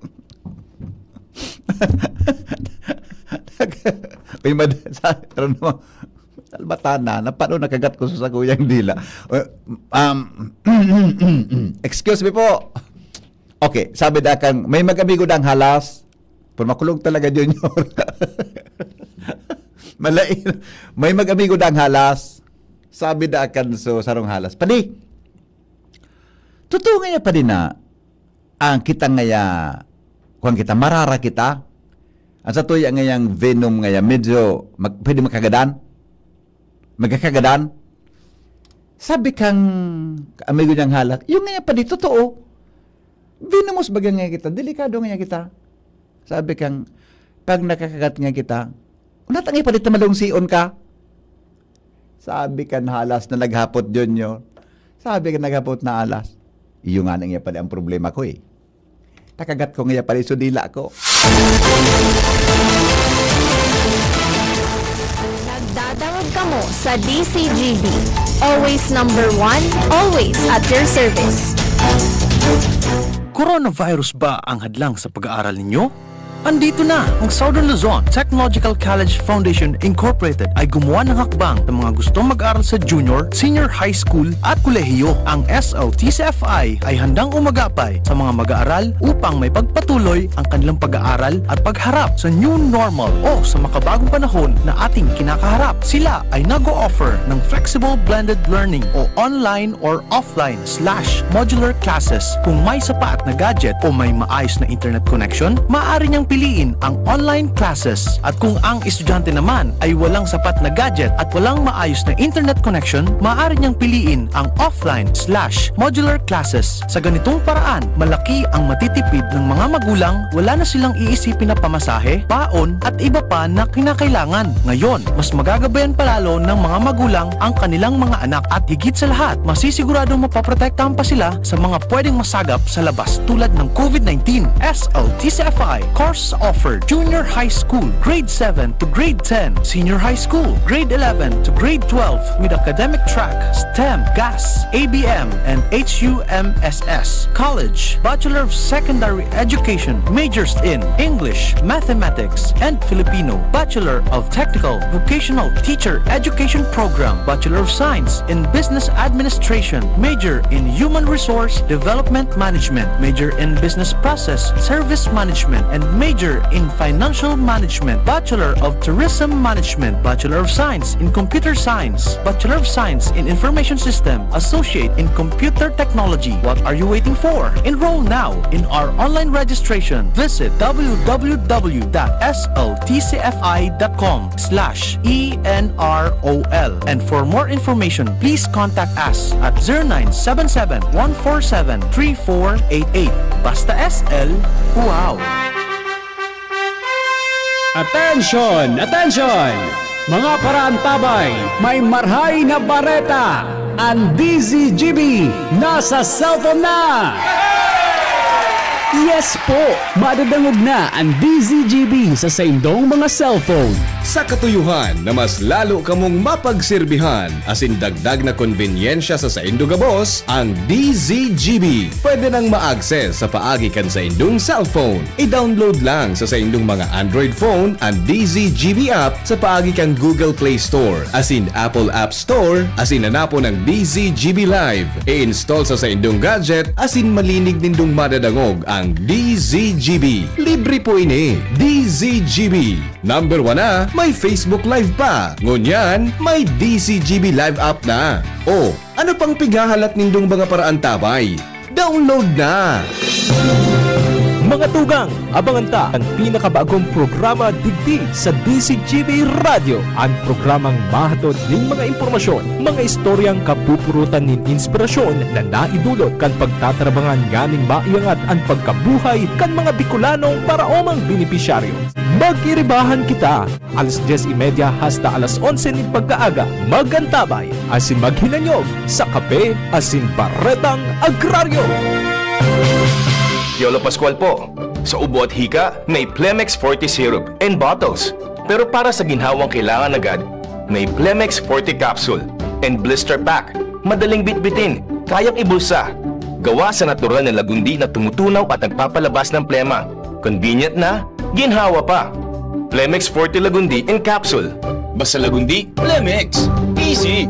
Uy, mad-, sa, ano naman, salbatan na, napano nakagat ko sa sakuyang dila. Uh, um, excuse me po. Okay, sabi da kan, may mag-amigo dang halas, pero makulog talaga, Junior. Malain, may mag-amigo dang halas, sabi da kan so sarong halas, "Padi, totoo ngaya, padi, na ang kita ngaya, kuwan kita, marara kita? Ang sa tuya ngayang venom ngaya, medyo mag-, pwede magkagadan? Magkakagadan?" Sabi kang amigo niyang halas, "Yung ngaya, padi, totoo. Venomous baga ngaya kita, delikado ngaya kita." Sabi kang, "Pag nakakagat ngaya kita, unat ngaya, padi, ta malungsion ka?" Sabi kan halas na naghapot, Junior. Sabi kan naghapot na halas, "Iyo nga na ngaya pala ang problema ko, eh. Nakagat ko ngaya pala so dila ko." Nagdadangog kamo sa D C G B. Always number one, always at your service. Coronavirus ba ang hadlang sa pag-aaral ninyo? Andito na! Ang Southern Luzon Technological College Foundation Incorporated ay gumawa ng hakbang sa mga gustong mag-aral sa junior, senior high school at kolehiyo. Ang S L T C F I ay handang umagapay sa mga mag-aaral upang maipagpatuloy ang kanilang pag-aaral at pagharap sa new normal o sa makabagong panahon na ating kinakaharap. Sila ay nag-o-offer ng flexible blended learning o online or offline slash modular classes. Kung may sapat na gadget o may maayos na internet connection, maaari niyang piliin ang online classes. At kung ang estudyante naman ay walang sapat na gadget at walang maayos na internet connection, maaari niyang piliin ang offline slash modular classes. Sa ganitong paraan, malaki ang matitipid ng mga magulang, wala na silang iisipin na pamasahe, baon, at iba pa na kinakailangan. Ngayon, mas magagabayan pa lalo ng mga magulang ang kanilang mga anak at higit sa lahat, masisiguradong mapoprotektahan pa sila sa mga pwedeng masagap sa labas tulad ng COVID nineteen. S L T C F I course offered Junior High School, Grade seven to Grade ten, Senior High School, Grade eleven to Grade twelve with academic track, STEM, GAS, A B M, and H U M S S. College, Bachelor of Secondary Education, majors in English, Mathematics, and Filipino, Bachelor of Technical Vocational Teacher Education Program, Bachelor of Science in Business Administration, major in Human Resource Development Management, major in Business Process Service Management, and major in Financial Management, Bachelor of Tourism Management, Bachelor of Science in Computer Science, Bachelor of Science in Information System, Associate in Computer Technology. What are you waiting for? Enroll now in our online registration. Visit w w w dot s l t c f i dot com slash e n r o l. And for more information, please contact us at zero nine seven seven, one four seven, three four eight eight. Basta S L, wow! Attention! Attention! Mga paraantabay, may marhay na bareta! An D Z G B nasa cellphone na! Yes po! Madadangog na an D Z G B sa saindong mga cellphone. Sa katuyohan na mas lalo kamong mapagserbihan asin dagdag na konbenyensya sa saindo gabos, ang D Z G B pwede nang ma-access sa paagi kan saindong cellphone. I-download lang sa saindong mga Android phone an D Z G B app sa paagi kan Google Play Store asin Apple App Store asin hanapon ang D Z G B Live. I-install sa saindong gadget asin malinig nindong madadangog ang D Z G B. Libre po ini. D Z G B. Number one na, may Facebook Live pa. Ngunyan, may D Z G B Live app na. O, ano pang pighahalat nindong mga paraantabay? Download na! Mga tugang, abangan ta an pinakabagong programa digdi sa D Z G B Radyo, an programang mahatod nin mga impormasyon, mga istoryang kapupurutan nin inspirasyon na naidulot kan pagtatarabangan nganing maiangat an pagkabuhay kan mga Bicolanong paraomang benepisyaryo. Mag-iribahan kita! Alas dyes y media hasta alas onse nin pagkaaga, mag-antabay asin maghinanyog sa Kape asin Baretang Agraryo. Piolo Pascual po. Sa ubo at hika, may Plemex Forte Syrup and bottles. Pero para sa ginhawang kailangan agad, may Plemex Forte Capsule and Blister Pack. Madaling bitbitin, kayang ibulsa. Gawa sa natural na lagundi na tumutunaw at nagpapalabas ng plema. Convenient na, ginhawa pa. Plemex Forte Lagundi in Capsule. Basta Lagundi, Plemex. Easy!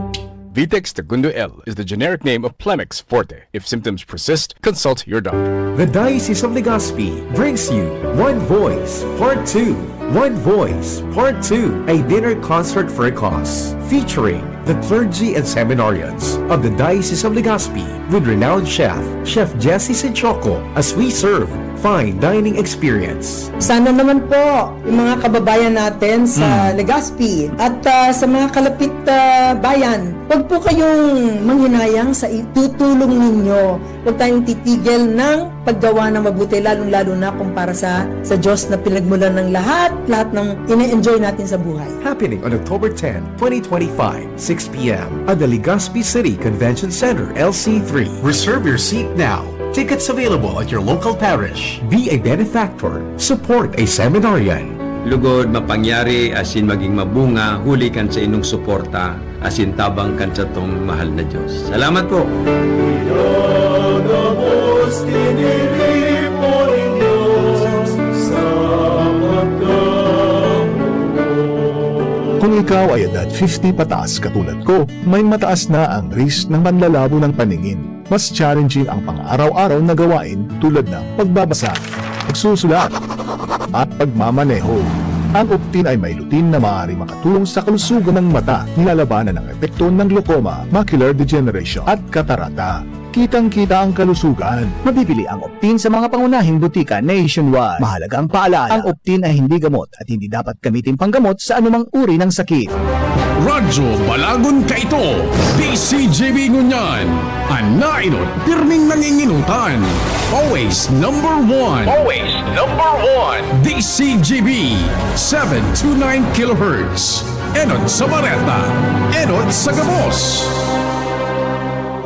Vitex Tagundo L is the generic name of Plemex Forte. If symptoms persist, consult your doctor. The Diocese of Legazpi brings you One Voice Part two. One Voice Part two, a dinner concert for a cause, featuring the clergy and seminarians of the Diocese of Legazpi with renowned chef, Chef Jesse Sinchoco, as we serve fine dining experience. Sana naman po yung mga kababayan natin sa Mm. Legazpi at, ah, sa mga kalapit, ah, bayan, wag po kayong manghinayang sa itutulong ninyo. Huwag tayong titigil ng paggawa ng mabuti, lalong-lalo na kung para sa, sa Diyos na pinagmulan ng lahat, lahat ng ine-enjoy natin sa buhay. Happening on October ten, twenty twenty-five, six p m at the Legazpi City Convention Center, L C three. Reserve your seat now. Tickets available at your local parish. Be a benefactor. Support a seminarian. Lugod, mapangyari asin maging mabunga huli kan sa inyong suporta asin tabang kan satong mahal na Diyos. Salamat po! Pinagabos, tiniripo nin Diyos sa pagkamugot. Kung ikaw ay edad fifty pataas katulad ko, may mataas na ang risk ng panlalabo ng paningin. Mas challenging ang pang-araw-araw na gawain tulad ng pagbabasa, pagsusulat, at pagmamaneho. Ang Optin ay may lutein na maaaring makatulong sa kalusugan ng mata, nilalabanan ang epekto ng glaucoma, macular degeneration, at katarata. Kitang-kita ang kalusugan. Mabibili ang Optin sa mga pangunahing botika nationwide. Mahalaga ang paalala, ang Optin ay hindi gamot at hindi dapat gamitin panggamot sa anumang uri ng sakit. Radyo Balagon Kaito, D C G B ngunyan. An nainot, pirming nanginginutan. Always number one. Always number one. D C G B, seven two nine kilohertz. Enot sa bareta, enot sa gabos.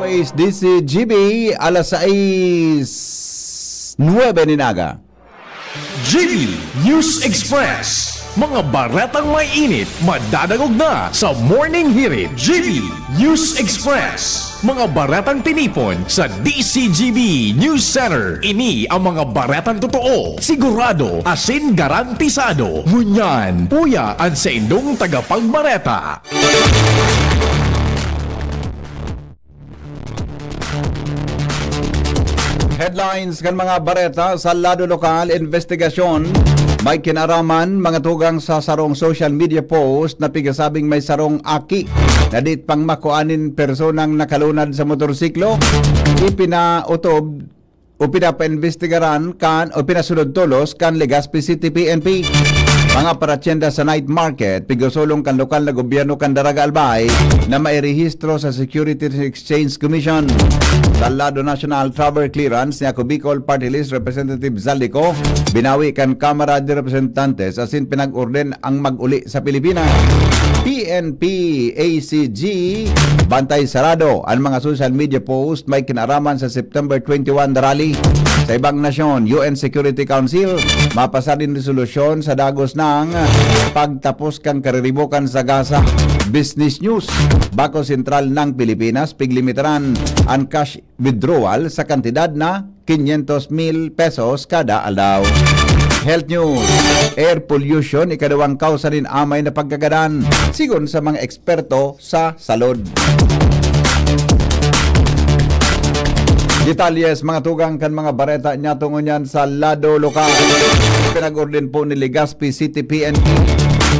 Always D C G B, alas sais nuebe nin aga. G B News Express. Mga baretang may init, madadangog na sa Morning Hirit. G B News Express. Mga baretang tinipon sa D C G B News Center. Ini ang mga baretang totoo, sigurado, asin garantisado. Ngunyan, uya an saindong tagapagbareta. Headlines kan mga bareta sa lado lokal, investigasyon. May kinaraman, mga tugang sa sarong social media post na pigasabing may sarong aki na di pang makuan nin personang nakalunad sa motorsiklo. Ipinautob o pinapaimbestigaran kan o pinasunod tolos kan Legazpi City P N P. Mga paratyenda sa night market, pigsusulong kan lokal na gobyerno kan Daraga Albay na mairehistro sa Securities and Exchange Commission. Sa lado national, travel clearance ni Ako Bicol Party List Representative Zaldy Co binawi kan Kamara de Representantes asin pinag-orden ang mag-uli sa Pilipinas. P N P, A C G, bantay sarado an mga social media post may kinaraman sa September twenty-one na rally. Sa ibang nasyon, U N Security Council, mapasa nin resolusyon sa dagos ng pagtapos kan kariribokan sa Gaza. Business News, Bangko Sentral ng Pilipinas, piglimitaran an cash withdrawal sa kantidad na quinientos mil pesos kada aldaw. Health News, air pollution, ikaduwang kawsa nin amay na pagkagadan, sigon sa mga eksperto sa salud. Detalles, mga tugang kan mga bareta niya tungo niyan sa lado lokal. Pinag-orden po ni Legazpi City P N P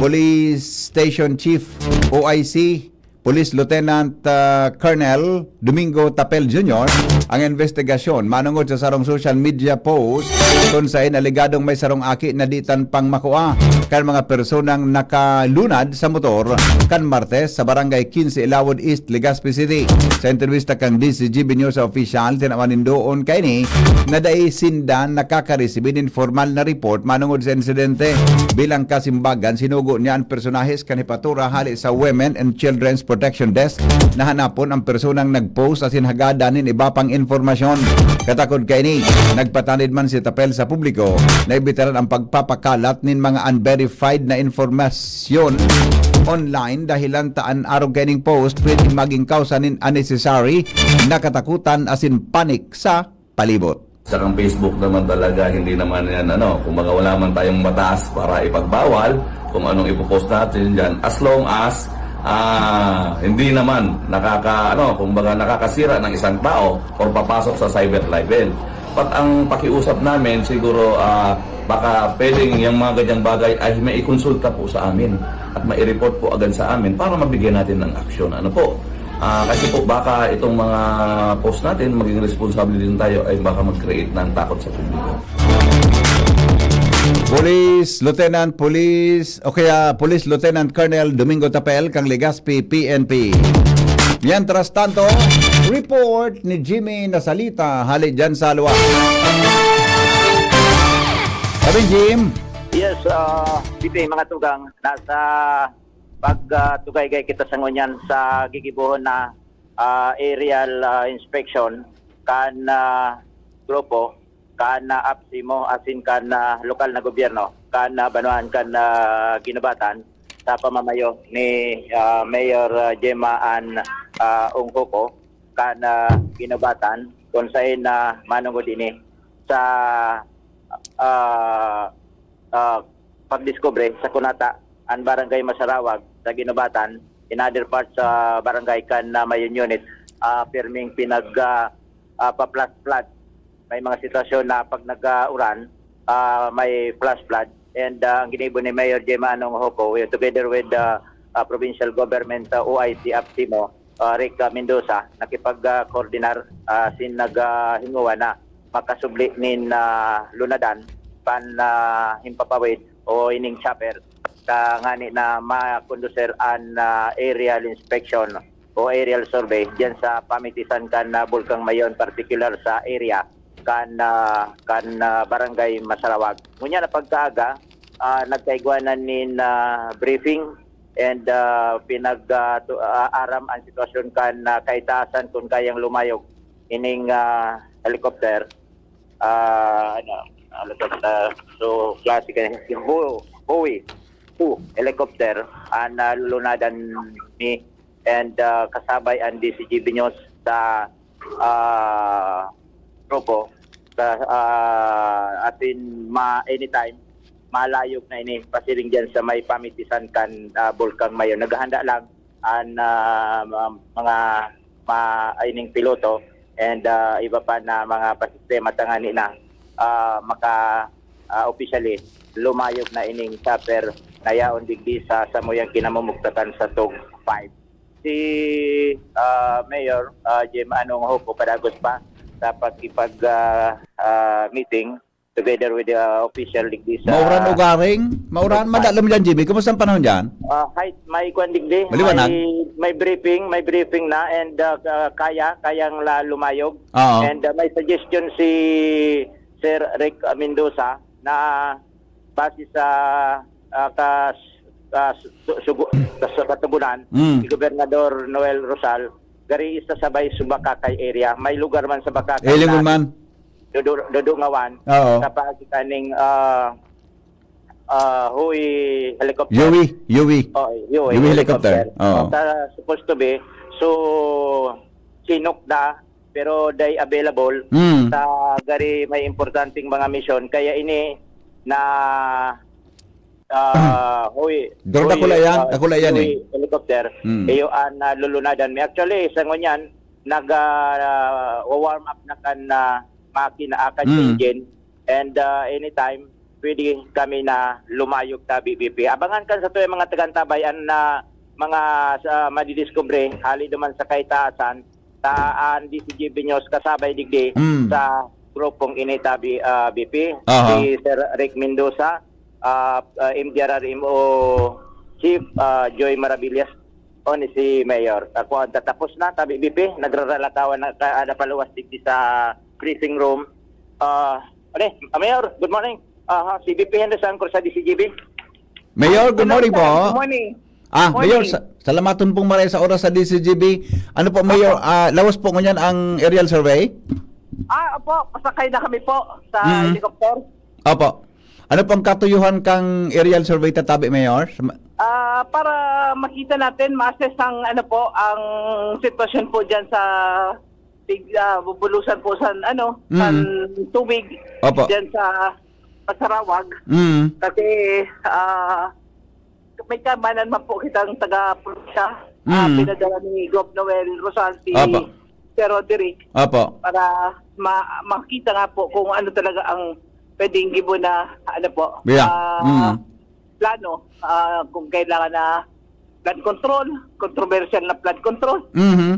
Police Station Chief, O I C, Police Lieutenant, ah, Colonel Domingo Tapel Junior ang investigasyon manungod sa sarong social media post kun saen alegadong may sarong aki na di tan pang makua kan mga personang nakalunad sa motor kan Martes sa Barangay Quince, Ilawod East, Legazpi City. Sa entrevista kan D C G B News Official, tinawan nin doon kaini na dai sinda nakakaresibi nin formal na report manungod sa insidente. Bilang kasimbagan, sinugo niya an personahes kan Jefatura hale sa Women and Children's Protection Desk na hanapon ang personang nag-post asin hagadan nin iba pang impormasyon. Katakod kaini, nagpatanid man si Tapel sa publiko na ibitaran ang pagpapakalat nin mga unverified na impormasyon online, dahilan ta an arog kaining post pwedeng maging kawsa nin unnecessary na katakutan asin panic sa palibot. Sa kang Facebook naman talaga, hindi naman yan, ano, kumbaga wala man tayong batas para ipagbawal kung anong ipopost natin dyan. As long as, ah, hindi naman nakaka-, ano, kumbaga nakakasira ng isang tao or papasok sa cyber libel. But ang pakiusap namin, siguro, ah, baka pwedeng yung mga ganyang bagay ay may ikonsulta po sa amin at mai-report po agad sa amin para mabigyan natin ng aksyon. Ano po? Ah, kasi po baka itong mga post natin, maging responsable din tayo, ay baka mag-create ng takot sa publiko. Police Lieutenant Police, o kaya Police Lieutenant Colonel Domingo Tapel, kang Legazpi P N P. Mientras tanto, report ni Jimmy Nasalita, hale dyan sa Alua. Sabi, Jim. Yes, ah, P P, mga tugang, nasa pag, ah, tugaygay kita sa ngunyan sa gigibohon na, ah, aerial, ah, inspection kan, ah, grupo, kan, ah, APSIMO, asin kan, ah, lokal na gobyerno, kan, ah, banwaan kan, ah, Guinobatan, sa pamamayo ni, ah, Mayor, ah, Gemma Ann, ah, Onghoco, kan, ah, Guinobatan, kung saen na manungod ini sa, ah, ah, pagdiskubre sa kunata an Barangay Masarawag sa Guinobatan, in other parts sa barangay kan, ah, Mayon Unit, ah, pirming pinag, ah, ah, pa-flash flood. May mga sitwasyon na pag nag-uuran, ah, may flash flood. And, ah, ang ginibo ni Mayor Gemma Ann Onghoco, together with, ah, ah, provincial government, ah, O I C APSIMO, ah, Rick, ah, Mendoza, nakipag-, ah, koordinar, ah, sin nag, ah, hingowa na makasubli nin, ah, lunadan kan, ah, himpapawid o ining chopper, ta ngani na makonduser an, ah, aerial inspection o aerial survey diyan sa pamitisan kan, ah, Bulkang Mayon, partikular sa area kan, ah, kan, ah, Barangay Masarawag. Ngunyan na pagkaaga, ah, nagkaigwanan nin, ah, briefing and, ah, pinag, ah, tu-, ah, aram ang sitwasyon kan, ah, kaitaasan kun kayang lumayog ining, ah, helicopter. Ah, ano, ano to, ah, so, klase ka, yung Hu-, Huey, Hu, helicopter, ang nalulunadan mi and, ah, kasabay ang D C G B News sa, ah, grupo. Sa, ah, atin ma-, anytime, malayog na ini, pasiring dyan sa may pamitisan kan, ah, Bulkang Mayon. Naghahanda lang ang, ah, ma-, mga ma-, ining piloto and, ah, iba pa na mga pasistema tangani na, ah, maka, ah, officially lumayog na ining chopper na yaon digdi sa samuyang kinamumugtakan sa Tug five. Si, ah, Mayor, ah, Jim, anong hope o padagos pa sa pagkipag, ah, ah, meeting together with the, ah, official digdi sa Mauran o garing? Mauran, Yes, madalom dyan, Jimmy. Kumusta ang panahon dyan? Ah, hi, may kwan digdi. Maliwanag? May, may briefing, may briefing na and, ah, ah, kaya, kayang la-, lumayog. Oo. And, ah, may suggestion si Sir Rick, ah, Mendoza na base sa, ah, kas-, kas-, su-, sugu-, kas-, katugunan, Mm. si Gobernador Noel Rosal, gari sa sabay sa Bacacay area. May lugar man sa Bacacay Eh, na lingon man. dudu-, dudungawan Oo. sa paagi kaning, ah, ah, Huey helicopter. Yui, Yui. Oh, Yui Yui helicopter. helicopter. Oo. Sa supposed to be, so, sinok na, pero they available Mm. sa gari may importanteng mga misyon. Kaya ini na, ah, Huey, Pero Huey, dakula yan, ah, dakula yan Huey eh. helicopter. Mm. Iyo ang nalulunadan mi. Actually, sa ngunyan, nag, ah, warm up na kan, ah, makina, ah, kan Mm. engine. And, ah, anytime, pwede kami na lumayog tabi, B P. Abangan kan sa tuwing mga tagantabay, ang, ah, mga sa madidiskubre, hali naman sa kaitaasan, sa, ah, D C G B News, kasabay digdi Mm. sa grupong ini tabi, ah, B P, Aha. si Sir Rick Mendoza, ah, ah, M D R R M O Chief, ah, Joy Maravillas, o ni si Mayor. Ako ang tatapos na, tabi B P, nagraralakawan na, ka-, ah, napaluwas digdi sa briefing room. Ah, ano eh, ah, Mayor, good morning. Aha, si B P Henry Sangkor sa D C G B. Mayor, good Hello, morning sir. po. Good morning. Ah, Morning. Mayor, sa-, salamaton pong maray sa oras sa D C G B. Ano po, Mayor, Opo. ah, lawas po ngunyan ang aerial survey? Ah, opo, pasakay na kami po sa Mm. helicopter. Opo. Ano pong katuyuhan kang aerial survey tatabi, Mayor? Sa ma- Ah, para makita natin, ma-assess ang, ano po, ang sitwasyon po dyan sa tig-, ah, bubulusan po sa, ano, Mm. sa tubig Opo. dyan sa Pasarawag. Mm. Kasi, ah, may kamanan man po kitang taga-probinsya, ah, Mm. pinadala ni Gov Noel Rosal si Opo. Sir Roderick Opo. para ma-, makita nga po kung ano talaga ang pwedeng gibo na, ano po, Yeah. ah, Mm. plano, ah, kung kailangan na flood control, controversial na flood control. Mhm.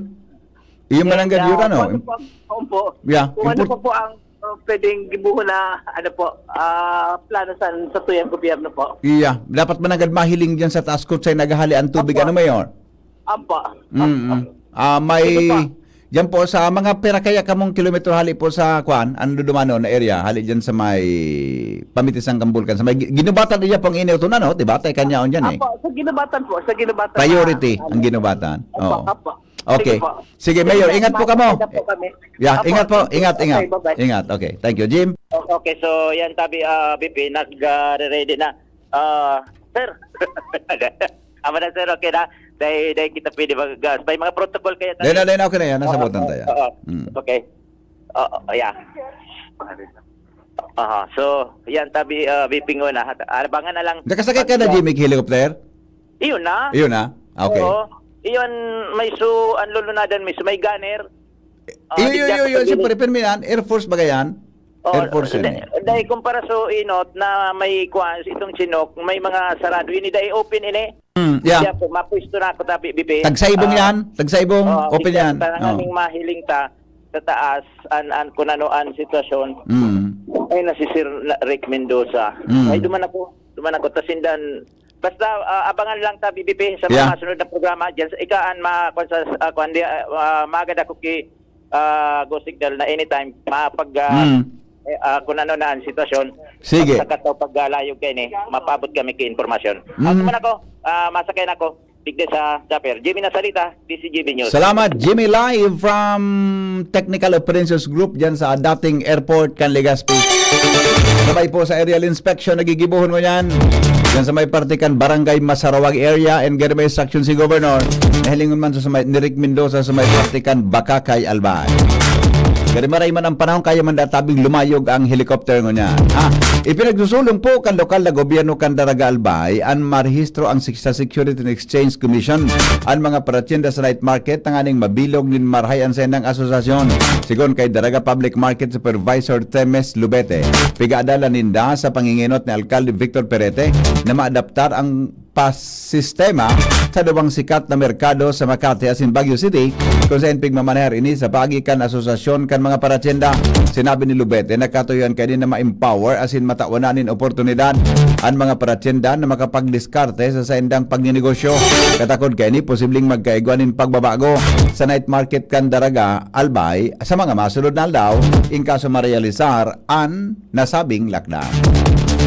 Iyon man ang And, ah, ganyan, ano? kung ano po ang, opo. Yeah, Kung ano import- pa po ang, uh, pwedeng gibuhon na, ano po, ah, plano sa, sa tuyang gobyerno po. Iya, dapat managad mahiling diyan sa taas kung saan naghahali ang tubig, Opo. ano, Mayor? Ampa. Mm. Ah, may Sige po. Diyan po sa mga pira kaya kamong kilometro hali po sa, kwan, ang Dudumano na area, hali diyan sa may pamitisan kang bulkan, sa may Gi-, Ginubatan area po ang iniuto na, no? Di ba? Tay kanyaon diyan eh. Apo, sa Ginubatan po, sa Ginubatan Priority na, ang ano. Ginubatan. Apo, Oo. apo. Okay. Sige po. Sige, Sige, Mayor, sir. ingat po kamo. Makakita po kami. Yeah, Apo, ingat po, thank you. ingat, Okay, ingat. bye-bye. Ingat, okay. Thank you, Jim. O-, okay, so yan tabi, ah, B P, nag, ah, re-ready na. Ah, sir. Ama na, sir, okay na. Dahil, dahil kita pwede mag-, ah, may mga protocol kaya tayo. Dahil na, dahil na, okay na yan. Nasabutan Oo, tayo. oo. Mm. Okay. Oo, yeah. Aha, so, yan tabi, ah, B P nguna. Abangan na lang. Nakasakay ka na, Pag- Jimmy, helicopter? Iyon na. Iyon na? Okay. Oo. Iyon, may su-, ang lulunadan, may su-, may gunner. Ah, Iyo, iyo, digda iyo, sa iyo, gilid. Siyempre, pero may yan, Air Force ba yan? Oh, Air Force yan da-, eh. Dahil kumpara sa inot na may kuwan, itong Chinook, may mga sarado. Ini dahil open ini. Hmm, yeah. Kaya po, mapwesto na ako sa B B P. Tagsaibong Ah, yan? Tagsaibong? Oo, Open yan? Tanganing Oh. mahiling ta sa taas, an, an, kung ano ang sitwasyon. Mm. Ay, na si Sir na, Rick Mendoza. Mm. Ay, duman ako. Duman ako. Tasindan. Basta, ah, abangan lang ta, B B P, sa mga Yeah. masunod na programa. Diyan sa ikaan, ma, kung sa, ah, kung di, ah, magad ako ki, ah, Go Signal na anytime, mapag, ah, Mm. eh, ah, kung ano na ang sitwasyon. Sige. Pag sakat o pag, ah, layog kayo ni, mapaabot kami ki impormasyon. Mm. Ako man ako, ah, masakay na ako. Digdi sa chopper. Jimmy Nasalita, D C G B News. Salamat, Jimmy, live from Technical Operations Group dyan sa dating airport kan Legazpi. Sabay po sa aerial inspection, nagigibuhon mo yan. Dyan sa may parte kan Barangay Masarawag area and gari may instruction si Governor. Nahilingon man sa may, ni Rick Mendoza sa may parte kan Bacacay, Albay. Gari maray man ang panahon, kaya man databing lumayog ang helicopter ngunyan. Ah, ipinagsusulong po kan lokal na gobyerno kan Daraga, Albay, an marehistro ang sik-, sa Security and Exchange Commission an mga paratyenda sa night market tanganing mabilog nin marahay an saindang asosasyon. Sigon kay Daraga Public Market Supervisor Temes Lubete, pigaadalan ninda sa pangingenot ni Alkalde Victor Perete na maadaptar ang pas sistema sa duwang sikat na merkado sa Makati asin Baguio City, kung saen pigmamanehar ini sa paagi kan asosasyon kan mga paratyenda. Sinabi ni Lubete na katuyoan kaini na ma-empower asin matawan nin oportunidad an mga paratyenda na makapagdiskarte sa saindang pagninegosyo. Katakod kaini, posibleng magkaigwa nin pagbabago sa night market kan Daraga, Albay, sa mga masunod na aldaw, in kaso marealisar an nasabing lakda.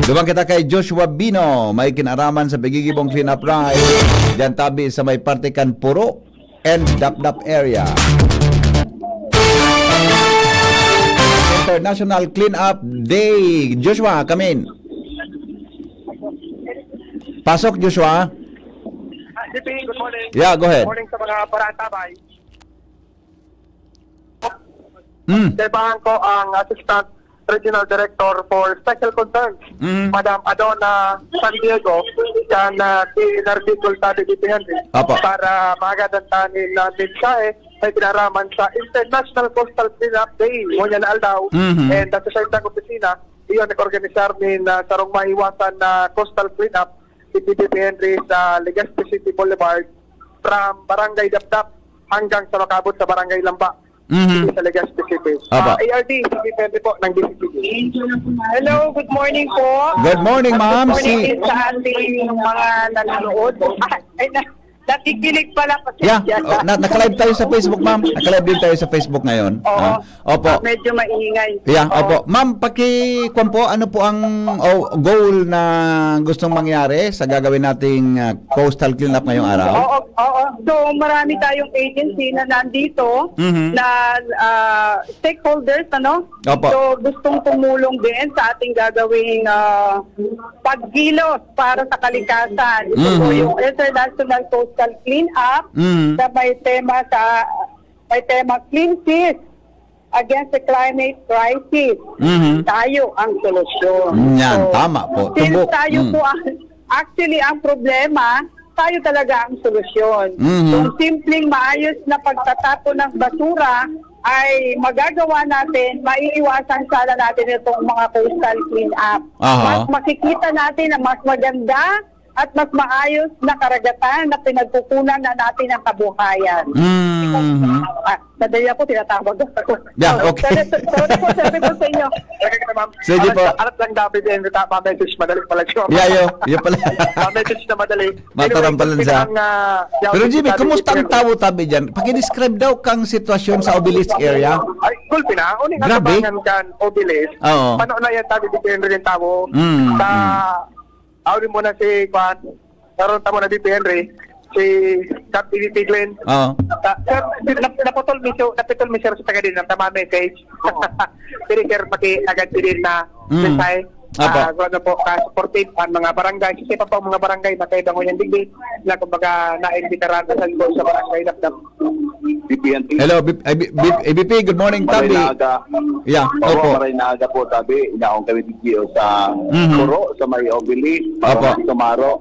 Duman kita kay Joshua Bino, may kinaraman sa pigigibong clean-up drive diyan tabi sa may parte kan Puro and Dapdap area. International Clean-up Day. Joshua, come in. Pasok, Joshua. Ah, G P, good morning. Yeah, go ahead. Morning sa mga Paratabay. Mm. Kaibahan ko ang Assistant Regional Director for Special Concerns, Mm. Madam Adona San Diego, kan, ah, K N R B Col Tabi Dito Henry, Apo. para magadan ta nin, ah, mensahe na ikinaraman sa International Coastal Cleanup Day, ngunyan na aldaw. Mhm. And at sa saindang opisina, iyon nag-organisar nin, ah, sarong mahiwasan na coastal cleanup si P D P Henry sa Legazpi City Boulevard, from Barangay Dapdap hanggang sa makaabot sa Barangay Lamba, Mhm. sa Legazpi City. Apo. Ah, A R D, si P D P Henry po ng D C G. Hello, good morning po. Good morning, At ma'am. Good morning Si din sa ating mga nanonood. Ay, na, nakikinig pala kasi Yeah, siya. oh, na, naka-live tayo sa Facebook, ma'am. Naka-live din tayo sa Facebook ngayon. Oo. Ah, opo. Ah, medyo maingay. Yeah, Oo. opo. Ma'am, paki-, kwan po, ano po ang, oh, goal na gustong mangyari sa gagawin nating, ah, coastal cleanup ngayong araw? Oo, oo. So, marami tayong agency na nandito Mhm. na, ah, stakeholders, ano? Opo. So, gustong tumulong din sa ating gagawing, ah, pagkilos para sa kalikasan. Ito po Mhm. yung International Coastal Cleanup Mhm. na may tema sa, may tema Clean Seas Against the Climate Crisis. Mhm. Tayo ang solusyon. Yan, So, tama po. since Tumbok. tayo Mm. po ang, actually, ang problema, tayo talaga ang solusyon. Mhm. Kung simpleng maayos na pagtatapon ng basura ay magagawa natin, maiiwasan sana natin itong mga coastal clean-up. Aha. Mas makikita natin na mas maganda at mas maayos na karagatan na pinagkukunan na natin ang kabuhayan. Mhm. Ah, madali ako, tinatawag ako. Yeah, Oh, okay. sorry, sorry po, sorry po sa inyo. Talaga ka, ma'am. Sige Alat, po. alat lang dapat yan, kita, ma-message, madali pala siya. Yeah, yo, yun pala. Ma-message na madali. Matarampalan Anyway, siya. ang, ah, Pero Jimmy, sabi kumusta ni ang Jimmy. tao tabi dyan? Pakidescribe daw kang sitwasyon sa Obelisque area. Ay, gulpi na. Uning Grabe. atabangan kan Obelisque. Oo. Pano na yan, sabi ni Henry ng tao. Mm, Sa, mm. awin mo na si, kwan, karon tamo na dito, Henry. Si Cap P D T Glenn. Oo. Sa, sir, nap-, naputol mi, sir, naputol mi, sir, sa taga din, ang tama message. Oo. Pero, sir, paki-agad si din na Mm. mensahe. Apo. Ah, kung ano po, ka-supportive ang mga barangay. Kasi pa po ang mga barangay, magkaiba ngunyan digdi, na kumbaga, naimbitaran na sa loob sa barangay, dapdap. B P N T. Hello, B-, ay, B-, B-, A B P, good morning, Maray Tabi. na aga. Yeah, Opo, opo. maray na aga po, Tabi. Inaon kami digdi sa Mhm. Kuro, sa may Obili, Opo. para tumaro.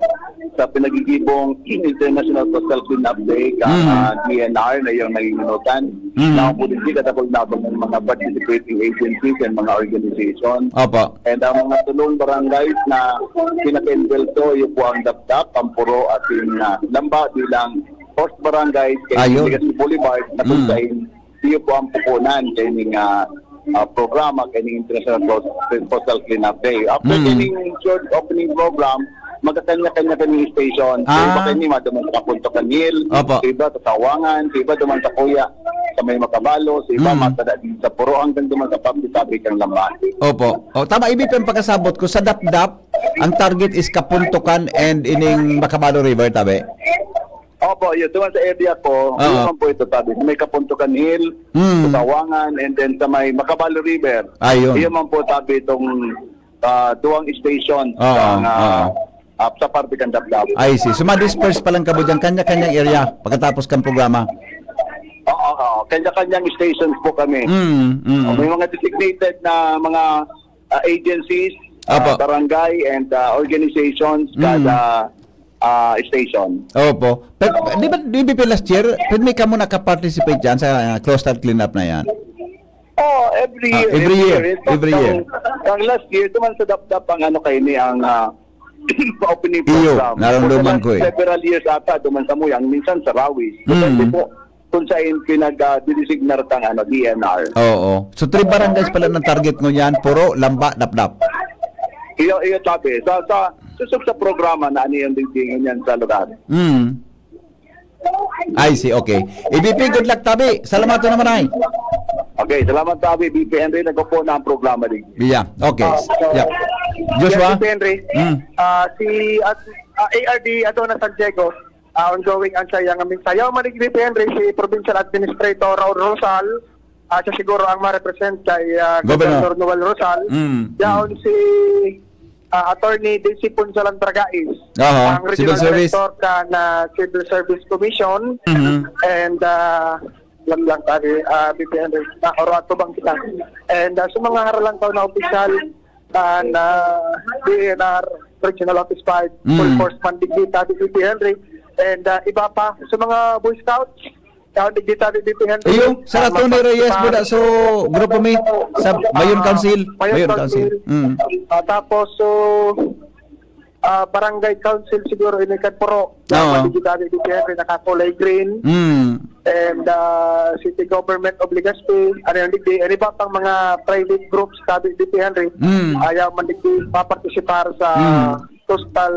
sa pinagigibong International Coastal Cleanup Day kan, Mm. ah, D N R na iyang nanginginutan. Mm. Na ako po din, kadakol-dakol ng mga participating agencies and mga organizations. Opo. And ang mga tulong barangays na pinaka-involved to, iyo po ang Dapdap, ang Puro, asin, ah, Lamba bilang host barangay kay Ayun. Legacy Boulevard na kung Mm. saan iyo po ang pupunan kaining, ah, ah, programa, kaining International Coast-, Coastal Cleanup Day. After Mm. kaining short opening program, magkakanya-kanya kami station. Sa iba Ah. kami, maduman sa Kapunto Kanil, Opo. sa iba sa Tawangan, sa iba duman sa Kuya, sa may Makabalo, sa iba Mm. matada din sa Puro, hanggang duman sa Pabdi-Tabi kang Lamban. Opo. O, tama, ibig po yung pagkasabot ko, sa Dapdap, ang target is Kapuntukan and ining Makabalo River, tabi? Opo, yun. Duman sa area ko, Oo. yun man po ito, tabi. Sa may Kapuntukan Hill, Mm. sa Tawangan, and then sa may Makabalo River. Ayun. Yun man po, tabi, itong, ah, duwang station Oo, sa, ah, oo. ah, sa parte kan Dapdap. I see. So, ma-disperse pa lang kamo dyan, kanya-kanyang area pagkatapos kang programa? Oo, oo. Kanya-kanyang stations po kami. Mm, mm. May mga designated na mga, ah, agencies, ah, Apo. barangay, and, ah, organizations Mm. kada, ah, station. Opo. Pero, di ba, di ba last year, pero may kamo nakaparticipate dyan sa, ah, coastal cleanup na yan? Oh, every Ah, year, every every year, year. In fact, every year. ang, ang last year, duman sa Dapdap ang ano kayo ni, ang, ah, opening Iyo, program. For the naramdaman last ko eh. several years ata, duman sa Muyang, minsan sa Rawis. Mm. Depende po kung saan pinag, ah, didesignar kang, ano, D N R. Oo. So, three barangays pala ng target mo niyan, Puro, Lamba, Dapdap. Iyo, iyo, tabi. Sa, sa, susog sa programa na ano yung bibigyan niyan sa lugar. Mm. I see, okay. A B P, good luck, tabi. Salamat na naman, ay. Okay, salamat, tabi. B P Henry, nagpo po na ang programa din. Yeah, okay. Yeah. Joshua? Yes, B P Henry. Mm. Ah, si, at, ah, A R D Adona Santiago, ah, ongoing ang sayang aming sayaw. Manig B P Henry, si Provincial Administrator Raul Rosal, ah, siya siguro ang ma-represent kay, ah, Governor. Governor Noel Rosal. Mm. Yaon si, ah, Attorney Daisy Punsalan Tragais, Aha, ang Civil Regional Service. Director kan, ah, Civil Service Commission. Mhm. And, ah, lang lang, pare, ah, B P N, na oro atubang kita. And, ah, sa mga haralangkaw na opisyal, ah, na D N R Regional Office five, Mm. Full Force man digdi, tabi, B P Henry. And, ah, iba pa, sa mga Boy Scouts, taon digdi, tabi, B P Henry. Iyo, sa Ah, Tony Reyes, mapagpapar- buda, so, grupo mi, sa Mayon Ah, Council. Mayon Mayon Council. Council. Mm. Ah, tapos, so, ah, Barangay Council siguro, ini kan Puro. Oo. Dapat digdi, tabi, B P Henry, nakakulay green. Mm. And, ah, City Government of Legazpi, ano yung digdi, and iba pang mga private groups, tabi, B P Henry, Mm. ayaw man digdi papartisipar sa Mm. coastal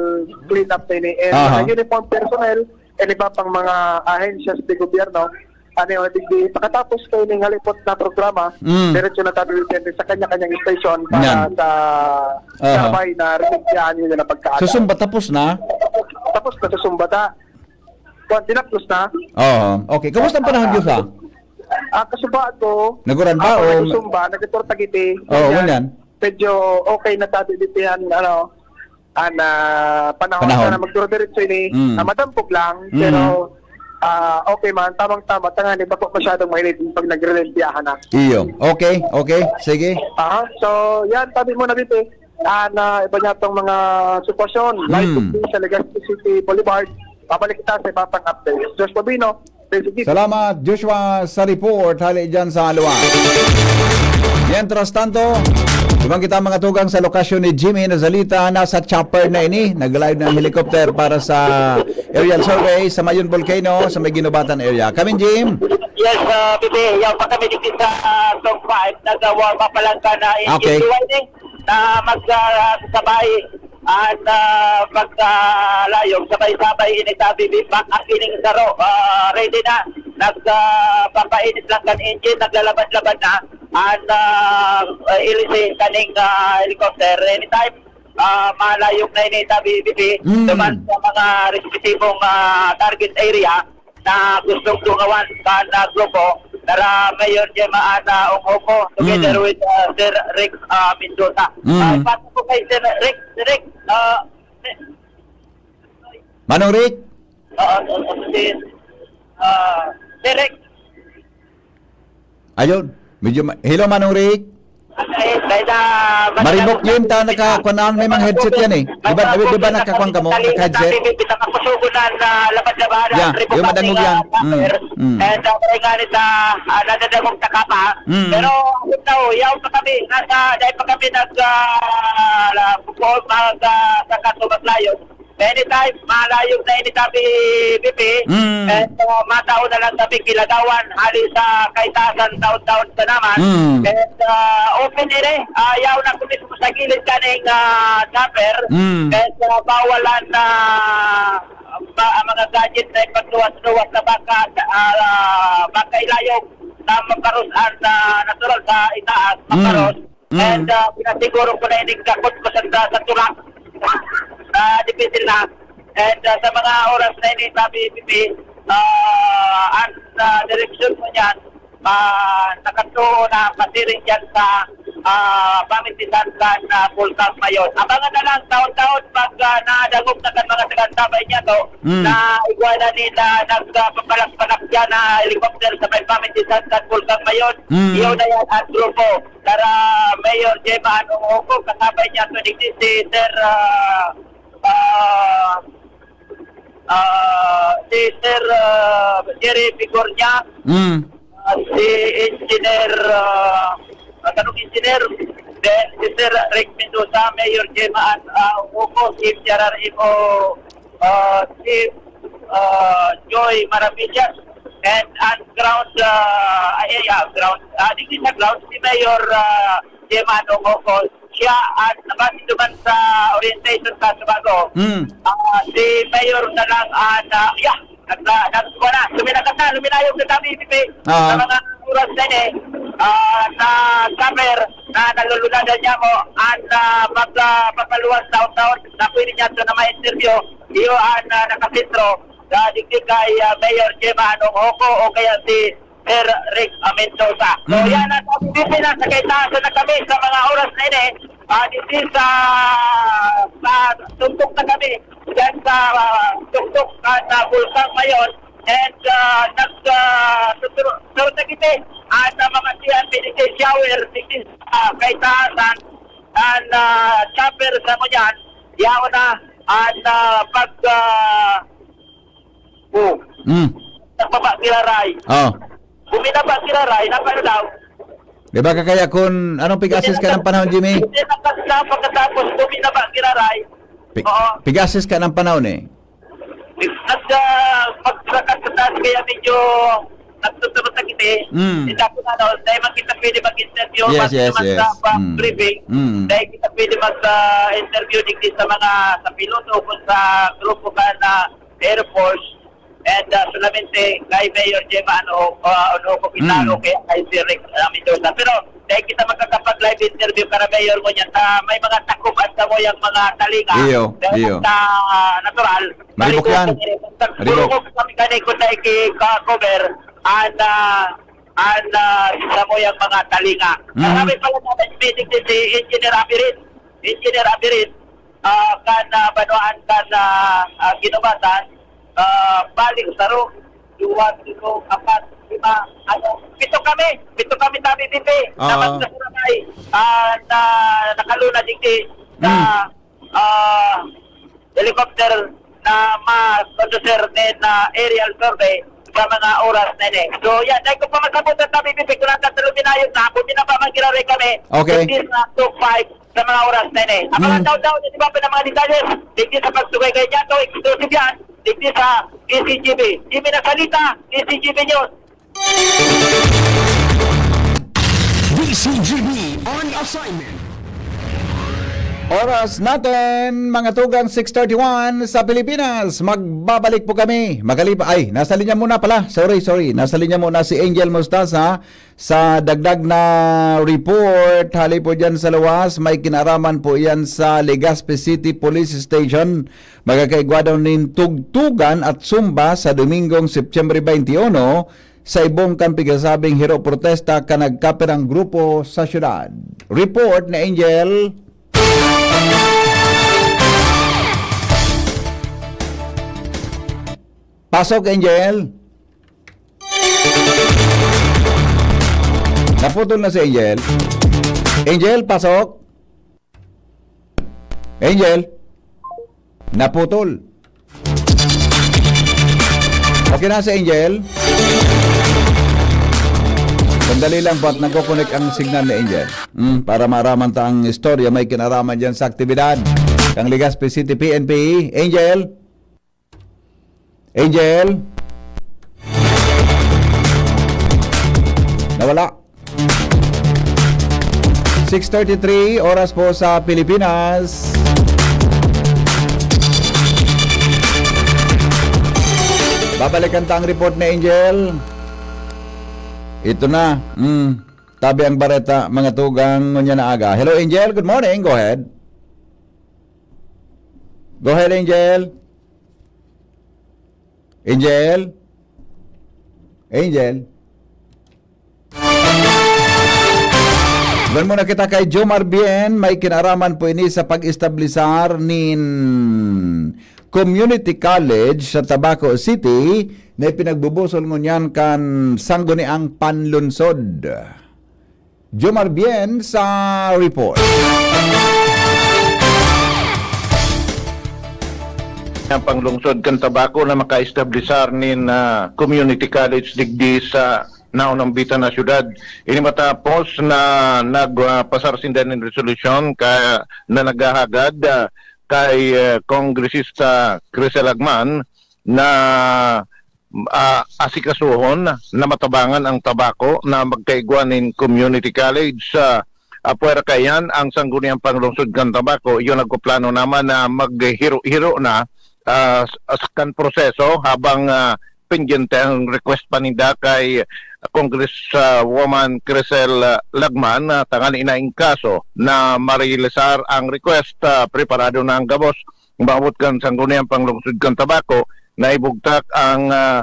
cleanup na ini. And Aha. mga uniform personnel, and iba pang mga ahensyas de gobyerno, ano yung digdi, pagkatapos kayo ng halipot na programa, Mm. diretso na tabi, B P Henry, sa kanya-kanyang station para Yan. sa Aha. sabay na relimpyahan yun na pagkaagaw. Susumba, tapos na? Tapos na, susumba ta. Kwan, tinapos na. Oo. Okay. Kumusta ang panahon, Diyos, ha? Ah, kasuba ko. Naguran ba Ako o nagsusumba, nagtuturtagiti. Oo, Ganyan. Ganyan. Medyo okay na tabi dito yan, ano, an, ah, panahon Panahon. Sana magduro-diretso ini. Mm. Ah, madampog lang, Mm. pero, ah, okay man, tamang-tama, tangani, bako masyadong mainit pag nagrelimpyahan na. Iyo. Okay, okay. Sige. Aha. So, yan, tabi mo na dito. Ah, na iba niya tong mga sitwasyon. Live Hmm. sa Legazpi City Boulevard. Babalik kita sa iba pang updates. Josh Pabino, P C G. Salamat, Joshua, sa report. Hali dyan sa Alua. Mientras tanto, ibang kita mga tugang sa lokasyon ni Jimmy Nazalita, nasa chopper na ini. Nag-live ng helicopter para sa aerial survey sa Mayon Volcano, sa may Guinobatan area. Kami, Jim. Yes, ah, P P, yan pa kami dito sa, ah, top five. Nag-warm up pa lang ka na in Okay. Joining. Na mag, ah, sabay at, ah, mag, ah, layog, sabay-sabay ini tabi, bibak ang kining saro, ah, ready na. Nag, ah, papainit lang kan engine, naglalabad-labad na. At, ah, ilisi kaning, ah, helicopter. Anytime, ah, malayog na ini tabi, bibi. Mm. Naman sa mga respetibong, ah, target area, na gustong tungawan kan, ah, grupo, tara, Mayor Gemma Ana Ongoko, together Mm. with, ah, Sir Rick, ah, Mendoza. Mm. Ah, ipasa ko kay Sir Rick, Sir Rick, ah, Manong Rick? Oo, oo, si, ah, Sir Rick. Ayun. Medyo ma-, hello, Manong Rick? Ay, dahil na Maribok yun, ta, naka, kuwan, may mga headset yan eh. Di ba, di ba nakakuwan ka mo? Naka-headset? Kita kapusugo na, na labad-labaran, Yeah, yung madangog yan. Mm, mm. And, uh, maray nga nita, ah, nadadangog ta ka pa. Mm. Pero, ito, yaw pa kami, nasa, dahil pa kami nag, ah, la-, mag, ah, sa Kaso Maglayo. Anytime, malayog na anytime, Bibi. Mm. And, uh, matao na lang kami kilagawan, hali sa kaitasan taon-taon sa naman. Mm. And, uh, open air eh. Ah, yaw na kung mismo sa gilid kaning, ah, chopper. Mm. And, uh, bawalan na ba, ang mga gadget na ipagluwas-luwas na baka, ah, baka ilayog na maparos ang, ah, natural sa itaas, Mm. maparos. Mm. And, ah, pinasiguro ko na inig kakot ko sa, sa, sa tulak. Ah, difícil na. And, ah, sa mga oras na ini, sabi, Bibi, ah, ang, ah, direksyon mo niyan, ah, nakatuon na pasiring yan sa, ah, pamitisan kan, ah, Bulkang Mayon. Abangan na lang, taon-taon, pag, ah, nadangog na kan mga taga-Antabay niya to, Mm. na igwa na nila nagpapalag-palag dyan na helicopter sa may pamitisan kan Bulkang Mayon. Mm. Iyon na yan, at grupo. Sara Mayor Gemma Anong Oko, kasabay niya to digdi si Sir, ah, ah, ah, si Sir, ah, Jerry Bigornia, Mm. ah, si Engineer, ah, ah, tanong Engineer, then si Sir Rick Mendoza, Mayor Gemma An-, ah, Oko, Chief J R R M O, ah, Chief, ah, Joy Maravillas, and ang ground, ah, ay, ay, ah, ground, ah, digdi sa ground, si Mayor, ah, Gemma Anong Oko, siya at nabase duman sa orientation sa Tobago. Mm. Ah, si Mayor na lang ang, ah, yeah, nag-, nag-, wala, luminakat na, luminayog na kami, Bibi. Ah. Sa mga oras na ini, ah, na summer na nalulunadan niya mo, ang, ah, pag, ah, pagpaluwas taon-taon, na pwede niya ito na ma-interview, iyo ang, ah, nakasentro, sa digdi kay, ah, Mayor Gemma Anong Oko o kaya si Sir Rick Mendoza. So, Mm. yan ang sabi dito na sa kaitasan na kami sa mga oras na ini. Ah, dito sa, sa tuntok na kami. Yan sa, ah, tuktok at, ah, Bulkang Mayon. And, ah, nag, ah, tuturo, tuturo na kita. At, ah, mga siyan, binigay shower, dito sa kaitasan. And, ah, chopper sa mo yan. Yaon na. At, ah, pag, ah, Oh. Mm. Nagbaba giraray. Oh. Buminaba giraray, na paano daw? Di ba kakaya kun anong pig-assist ka ng panahon, Jimmy? Hindi na pagka-, pagkatapos, buminaba giraray. Pi-, Oo. Pig-assist ka ng panahon eh. Nag, ah, pagsakat sa taas, kaya medyo nagtuturot na kita eh. Mm. Hindi ako na, ano, dahil man kita pwede mag-interview, Yes, mas yes, naman yes. sa pa-, Mm. briefing. Mm. Dahil kita pwede mag, ah, interview digdi sa mga, sa piloto, kung sa grupo ka na Air Force, and, ah, solamente kay Mayor Gemma, ano, ah, ano, Pizarro, Mm. kaya kay Sir Rick, ah, Mendoza. Pero, dahil kita magkakapag-live interview para Mayor mo niya, sa may mga takuban sa mo yung mga talinga. Iyo, Dahil iyo. sa, ah, natural, Maribok yan. Maribok. Maribok kami kani kung naiki-cover, and, ah, and, ah, sa mo yung mga talinga. Mm. Marami pala namin meeting din si Engineer Abirin. Engineer Abirin, ah, kan, ah, banwaan kan, ah, ah, Guinobatan, ah, balik, saro, duwa, pito, apat, lima, ano, pito kami, pito kami tabi, Bibi, na Oo. magkasabay, ah, na nakaluna digdi sa, Mm. ah, helicopter na ma-conducer nin, ah, aerial survey sa mga oras na ini. So, yan, dahil ko pa masabot ang tabi, Bibi, kung nasa luminayog na, kung binaba man giraray kami, Okay. fifteen na two five, sa mga oras na ini. Ang mga Mm. daw-daw na iba pa ng mga detalye, digdi sa pagsugay kay Jato, exclusive yan, digdi sa D C G B. Jimmy Nasalita, D C G B News. D C G B on assignment. Oras natin, mga tugang, six thirty-one sa Pilipinas. Magbabalik po kami. Magaliba, ay, nasa linya muna pala. Sorry, sorry. Nasa linya muna si Angel Mostaza. Sa dagdag na report, hali po dyan sa luwas, may kinaraman po yan sa Legazpi City Police Station. Magkakaigwa daw nin tugtugan at zumba sa Domingong, Setyembre twenty-one, sa ibong kan pigasabing hero protesta kan nagkapirang grupo sa syudad. Report ni Angel. Pasok, Angel. Naputol na si Angel. Angel, pasok. Angel, naputol. Okay na si Angel? Sandali lang, Pat, nagko-connect ang signal ni Angel. Hmm, para maaraman ta ang istorya, may kinaraman dyan sa aktibidad kan Legazpi City P N P. Angel? Angel? Nawala. Six thirty-three, oras po sa Pilipinas. Babalikan ta ang report ni Angel. Ito na. Mm. Tabi ang bareta, mga tugang, ngunya na aga. Hello, Angel. Good morning. Go ahead. Go ahead, Angel. Angel? Angel? Iban muna kita kay Jomar Bien, may kinaraman po ini sa pag-establisar nin community college sa Tabaco City na ipinagbubusol ngunyan kan Sangguniang Panlunsod. Jomar Bien sa report. Ang panglungsod kan Tabaco na maka-establisar nin, ah, community college digdi sa naunambitan na syudad. Ini matapos na nagpasar sinda nin resolusyon ka, na naghahagad, ah, kay, ah, Kongresista Crisel Agman na, ah, asikasuhon na matabangan ang Tabaco na magkaigwa nin community college sa, ah, puwera kaiyan ang Sangguniang Panglungsod kan Tabaco. Iyo nagpaplano naman na maghiro-hiro na, ah, s-, s-, kan proseso habang, ah, pendyente ang request pa ninda kay Congresswoman Crisel, ah, Lagman, ah, tanganing na in kaso na marealisar ang request, ah, preparado na ang gabos. Umabot kan Sangguniang Panglungsod kan Tabaco na ibugtak ang, ah,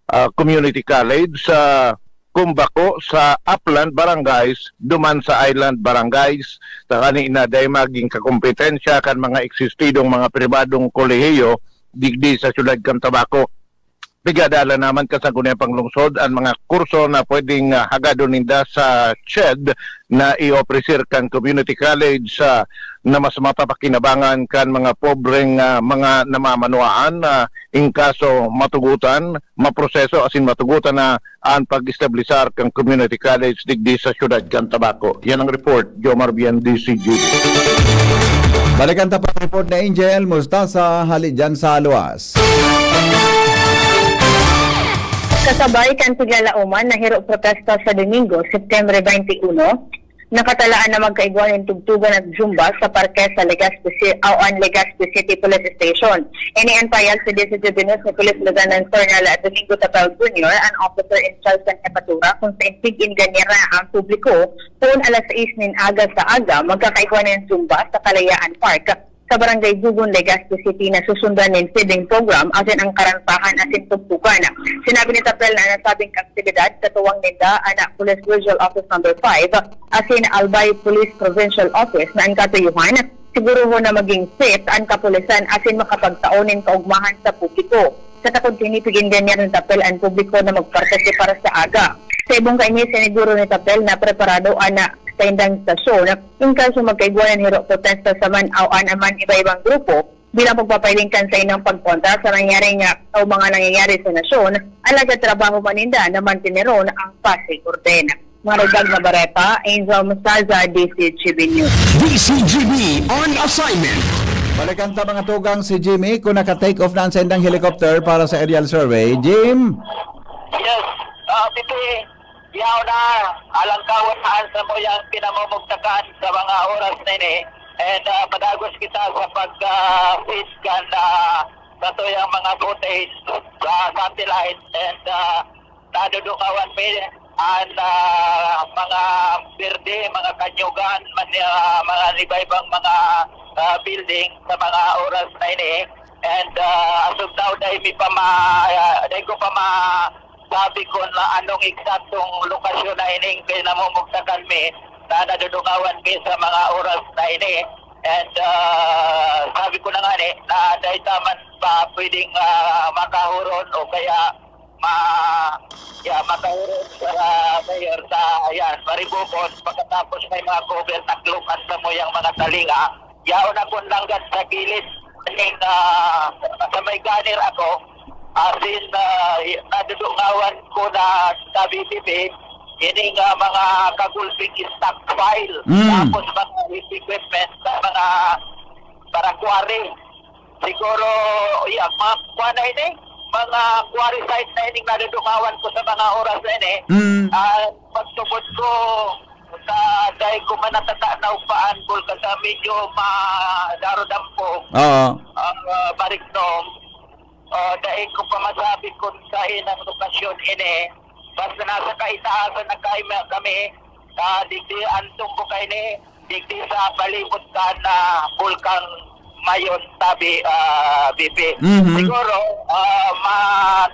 ah, community college sa kumbako sa upland barangays duman sa island barangays, tanganing na dai magin kakompetensya kan mga eksistidong mga pribadong kolehiyo digdi sa siyudad kan Tabaco. Pigadala naman kan Sangguniang Panglungsod an mga kurso na pwedeng, ah, hagadon ninda sa CHED na i-ofrecer kan community college, ah, na mas mapapakinabangan kan mga pobreng, ah, mga namamanwaan na in kaso matugotan, maproseso asin matugotan na an pag-establisar kan community college digdi sa siyudad kan Tabaco. Yan ang report, Jomar Bien, D C G. Balikan ta pa ang report ni Angel Mustasa hali dyan sa luwas. Kasabay kan piglalauman na hiro protesta sa Domingo, September twenty-one, nakatalaan na magkaigwa nin tugtugan at zumba sa parke sa Legazpi Ci-, Aoan, Legazpi City Police Station. Ini an pahayag sa D C G B News ni Police Lieutenant Colonel Domingo Tapel Junior, an officer in charge kan Jefatura, kung saen pig-enganar na ang publiko poon alas sais nin aga sa aga, magkakaigwa nin zumba sa Kalayaan Park sa Barangay Bugon, Legazpi City, na susundan nin feeding program asin ang karantahan asin tugtugan. Sinabi ni Tapel na an nasabing aktibidad katuwang ninda an Police Regional Office Number five asin Albay Police Provincial Office na an katuyohan, sigurohon na magin fit an kapulisan asin makapagtao nin kaogmahan sa publiko. Sa takod kaini, pig-enganar ni Tapel an publiko na magpartisipar sa aga. Sa ibong kaini, siniguro ni Tapel na preparado an saindang istasyon in kaso magkaigwa nin hiro protesta sa man o an man iba-ibang grupo bilang pagpapailing kan saindang pagkontra sa nangyaring o mga nangyayari sa nasyon, alagad trabaho man ninda na manteneron ang paz nin orden. Maridad na bareta, Angel Mustaza, D C G B News. D C G B on assignment. Balikan ta, mga tugang, si Jimmy kung naka-take off na ang saindang helicopter para sa aerial survey. Jim? Yes, ah, Pipi, yaw na, alangkawan na ang samuyang pinamumugtakan sa mga oras na ini. And, ah, padagos kita sa pag, ah, feed kan, ah, sa tuyang mga footage sa satellite. And, ah, nadudungawan mi an, ah, mga berde, mga kanyugan, man, ah, mga iba-ibang mga, ah, building sa mga oras na ini. And, ah, as of now, dai mi pa ma-, ah, dai ko pa masabi kung na anong eksaktong lokasyon na ining pinamumugtakan mi na nadudungawan mi sa mga oras na ini. And, ah, sabi ko na nga ni, na dai ta man pa pwedeng, ah, makahuron o kaya ma-, ya, makaurog sa mayor sa, yan, Maribukon, pagkatapos may mga cover, taklokan sa muyang mga talinga. Yaon akong nanggad sa gilid, ning, ah, sa may gunner ako, as in, ah, nadudungawan ko na sa B P P, ining, ah, mga kagulping stockpile, Mm. tapos mga equipment sa mga para quarry. Siguro, iya, mga kuha na ini, mga quarry site na ining nadudungawan ko sa mga oras na ini. Mm. Ah, pagtubod ko, sa dai ko man natatanaw pa ang bulkan sa medyo ma-, daro dampog. Oo. Ah, marignom. Ah, dai ko pa masabi kung sa inang lokasyon ini. Basta nasa kaitaasan na kay-, kami, ah, digdi ang tumbok kaini, digdi sa palibot kan, ah, Bulkang Mayon, sabi, ah, B P. Mhm. Siguro, ah, ma-,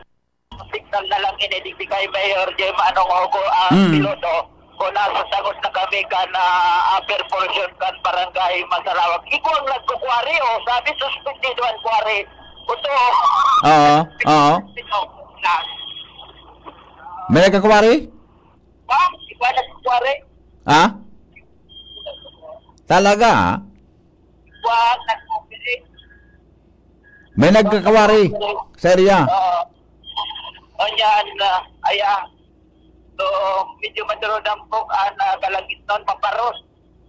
signal na lang ini, digdi kay Mayor Jem Anong Hogo ang Mm. piloto. Kung nasa tangot na kami kan, ah, upper portion kan Barangay Masarawag. Ikaw ang nagkukwari, oh. Sabi, suspindido ang kwari. Ito. Oo, oo. Ito. Na. May nagkakwari? Bang, ikaw ang nagkukwari. Ha? Talaga, ah? Ikaw ang nagkukwari. May nagkakawari sa area. Oo. Onyan, ah, aya. So, medyo maduro dampog an, ah, kalagitnon, paparos.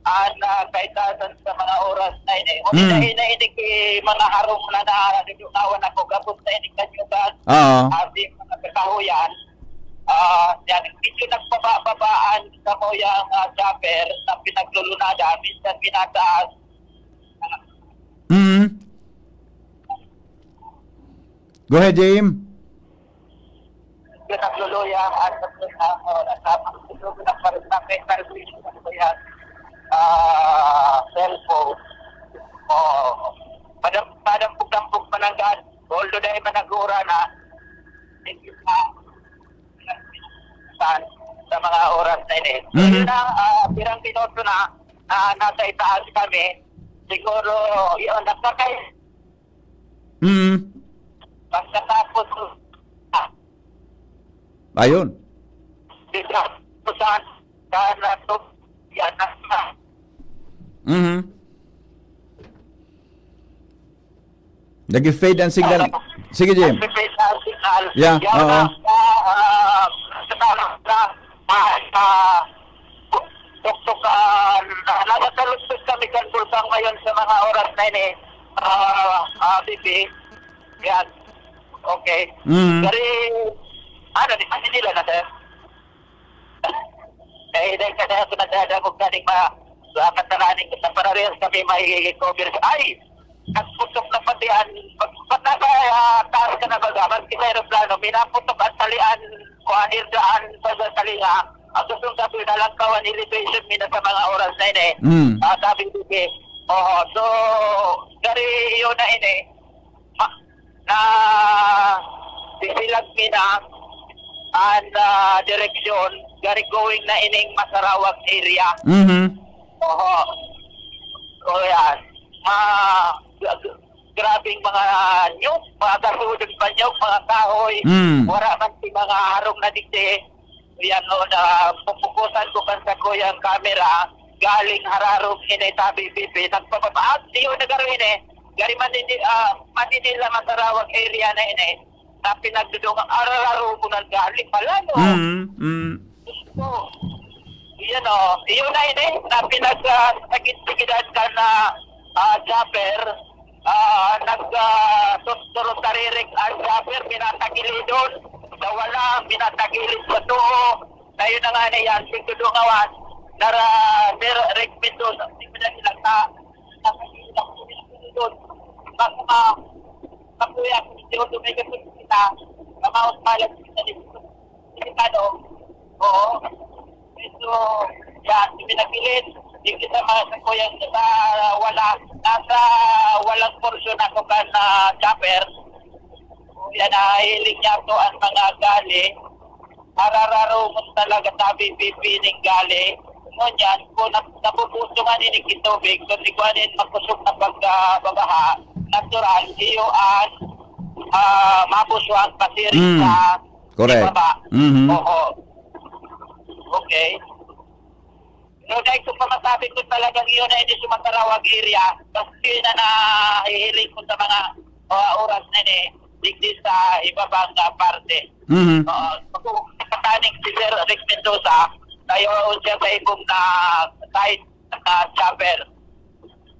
An, ah, kaitasan sa mga oras na ini. Kung Mm. hinahinay na ini ki mga harong na nadudunawan ako, gabos na ini kanyugan. Oo. Ating mga kakahuyan. Ah, yan, medyo nagbaba-babaan sa kuyang, ah, chopper na pinaglulunadan. Minsan pinataas. Mm. Go ahead, J M. Pinagluluya at, ah, ah, ah, ah, cellphone. Oh, padam-, padampog-dampog pa lang dyan. Although dahil man nag-uura na, hindi pa sa, sa mga oras na ini. So, Mhm. yun ang, ah, pirang minuto na, ah, nasa itaas kami. Siguro, yun, nagkakay-, Mm. pagkatapos, ah, Ayun. Di ba? Saan? Saan na to? Yan na. Mhm. Nag-fade ang signal. Sige, Jim. Nag-fade ang signal. Yeah, Yan oo. na. Ah, ah, sa, sa, ah, ah, tuktok, ah, na-, nasa talumpit kami kan Bulkang ngayon sa mga oras na ini. Ah, ah, B P. Yan. Okay. Mm. Dari, ano, di Manila na, sir? Eh, dahil ka na, pinagdadagog na ning mga, mga kataraning sa pararehas kami may cover. Ay! Nagputok na pati an, pag, pag nasa, ah, taas ka na baga, maski sa aeroplano, minaputok ang talian, kuan, irdaan, sa, sa talinga. Ang gusto sabi, nalangkawan, elevation, mina sa mga oras na ini. Mm. Ah, sabi ko, eh, oo, so, dari yun na ini. Ma-, na sisilag mi na an, ah, direksyon, gari going na ining Masarawag area. Mhm. Oho. O, yan. Ma-, gra-, gra-, grabing mga nyug, mga gasudon pa nyug, mga kahoy. Mm. Wala man si mga harong na digdi. Yan, no, na pupukusan ko kan sakuyang kamera, galing Hararong ini, tabi, B P, nagpapapaak, diyo na garo ini, gari Manini-, ah, Manila, Masarawag area na ini, na pinagdudungan, arararo mo nang galing pala, no? Mm, mm. So, yan, oh, iyon na ini, na pinag, ah, tagid-tigidan ka na, ah, chopper, ah, nag, ah, sus-, surutaririk ang chopper, pinatagilidon, sa wala, pinatagilid sa tuo, tayo na nga na yan, pigdudungawan, nara, Sir Rick Mendoza, hindi mo na nila sa, sa, sa, baka ma-, makuya, kung hindi ko tumigil sa kita, kamaos malas kita dito. Delikado. Oo. Medyo, yan, pinapilit. Yung kita mga sakuyang sa wala, nasa walang porsyon ako kan, ah, chopper. Yan, nahihiling niya to ang mga gali. Arararo mo talaga, sabi, pipiling gali. Ngunyan, kung nap-, napupuso nga ni tubig, kung di ko anin makusog na pagkababaha, natural, iyo an, ah, mapuswag, pasiring Mm. sa Correct. Ibaba. Mhm. Oo. Okay. So, dahil kung masasabi ko talagang yun ay hindi sa Matarawag area, kasi na nahihiling ko sa mga, ah, oras na ni, digdi sa ibabang, ah, parte. Mhm. Oo. Kung kataning si Sir Rick Mendoza, tayo siya sa ibong na side na chopper.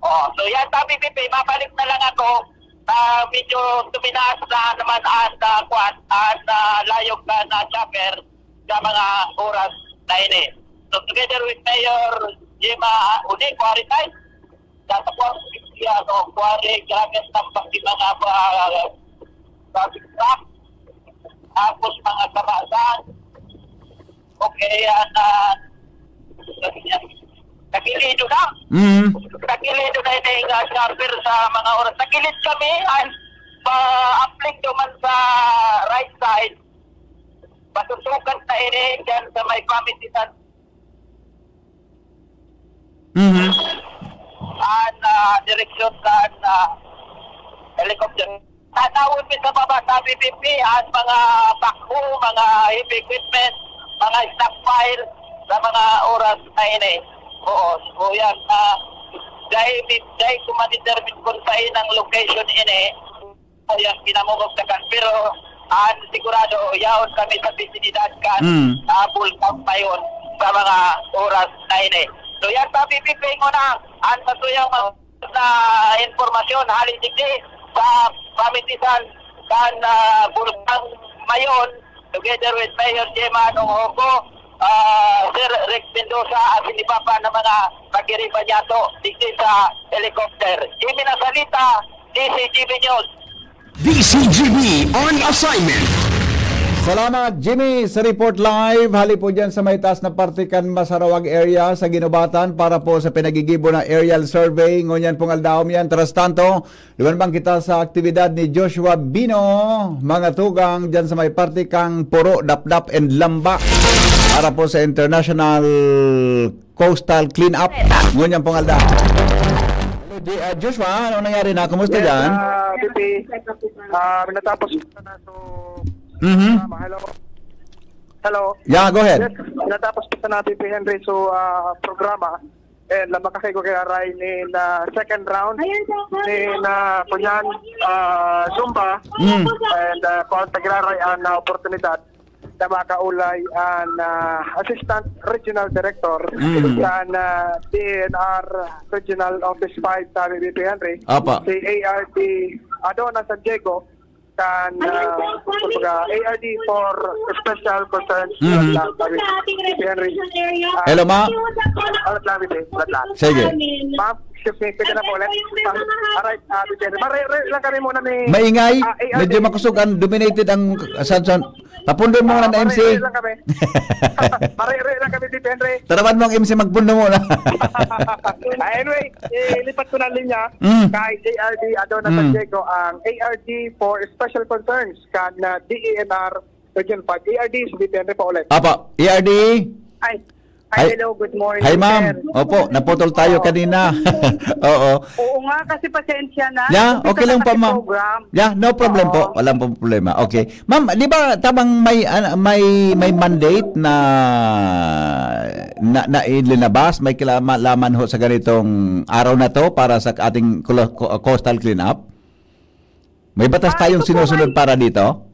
Oh, so yan, sabi, Pipi, mabalik na lang ako. Ah, medyo tuminaas na naman ang, ah, kwan, ang, ah, layog na, na chopper sa mga oras na ini. So, together with Mayor Jima Uni, Quarry Time, sa Tapuan, ano, Quarry, grabe ang tampak yung mga, ah, traffic truck. Tapos mga kabasan, okay, ah, na, tagilido na. Mm. Tagilido na yung, ah, chopper sa mga oras. Tagilid kami, ay, pa-uplift naman sa right side. Matutukan na ini dyan sa may pamitisan. Mhm. An, ah, direksyon sa, ah, helicopter. Tanawon mi sa baba sa B P P, an mga backhoe, mga heavy equipment, mga stockpile sa mga oras na ini. Oo, so yan, ah, dahil, dahil ko ma-determine kung saan ang location ini, yan, kinamumugtakan. Pero, ah, sigurado, yaon kami sa bisinidad kan, Mm. ah, Bulkang Mayon sa mga oras na ini. So, yan, sa B P P muna, ang matuyang mga na impormasyon, hali digdi sa pamitisan kan, ah, Bulkang Mayon, together with Mayor Gemma Nongoco, ah, Sir Rex Mendoza, at sinipapa ng mga pagiriba niya to, digdi sa helicopter. Jimmy Nasalita, D C G B News. D C G B on assignment. Salamat, Jimmy, sa report live. Hali po dyan sa may taas na parte kan Masarawag area sa Guinobatan para po sa pinagigibo na aerial survey. Ngunyan pong aldaw yan. Tras tanto, duman bang kita sa aktibidad ni Joshua Bino, mga tugang, dyan sa may parte kang Puro, Dapdap and Lamba para po sa International Coastal Cleanup. Ngunyan pong aldaw. Hello, J-, ah, Joshua, anong nangyari na? Kumusta Yes, dyan? ah, P P, ah, natapos na, so, Mhm. ah, hello. Hello. Yeah, go ahead. Yes, natapos po na, P P Henry, so, ah, programa. And lang makakay ko kay Aray ni na second round ni na kunyan, ah, Zumba. Mm. And, ah, kung tagraray ang, ah, oportunidad na makaulay ang, ah, Assistant Regional Director Mm. sa, ah, D E N R Regional Office five sa B P Henry. Apa. Si A R D Adona San Diego, kan, ah, kumbaga, A R D for Special Concerns. Mhm. Alat lang, sabi ni Henry. Ah, Hello, ma. Alat lang, sabi ni, alat lang. Sige. Ma'am, excuse me, pwede na po ulit? Ah, alright, ah, sabi ni Henry. Mare-, re-, lang kami muna ni, Maingay. ah, A R D. Medyo makusog ang dominated ang Sanson. Papundo mo Ah, na, M C. Mare-, re-, lang kami. Mare-, re-, lang kami, sabi ni Henry. Tarawan mo ang M C, magpundo mo na. Ah, anyway, ilipat ko na ang linya Mm. kay A R D Adona Mm. San Diego, ang A R D for Special Concerns kan, ah, D E N R Region five. A R D, sabi ni Henry pa ulit. Apo, A R D. Ay, Hi. Ay, hello, good morning, Hi, ma'am. sir. Opo, naputol tayo Oo. kanina. Oo. Oo nga, kasi pasensya na. Yeah, Umpisa okay lang na po, kasi ma'am. program. Yeah, no problem po. Oo. Walang po problema. Okay. Ma'am, di ba tabang may, ah, may, may mandate na, na, na ilinabas, may kinalaman ho sa ganitong araw na to para sa ating clo-, co-, coastal cleanup? May batas Ah, tayong ito po sinusunod ay para dito?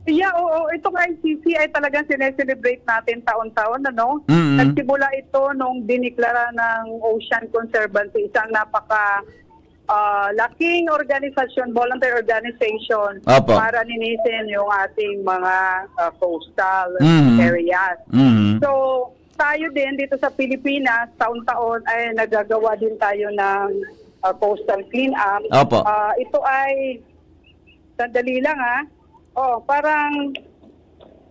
Yeah, oo. Itong I C C ay talagang sineselebrate natin taon-taon, ano? Mm. Nagsimula ito nung diniklara ng Ocean Conservancy, isang napaka, ah, laking organisasyon, voluntary organization Opo. para linisin yung ating mga, ah, coastal Mm. areas. Mm. So, tayo din dito sa Pilipinas, taon-taon ay nagagawa din tayo ng, ah, coastal cleanup. Opo. Ah, ito ay, sandali lang, ah. Oh, parang,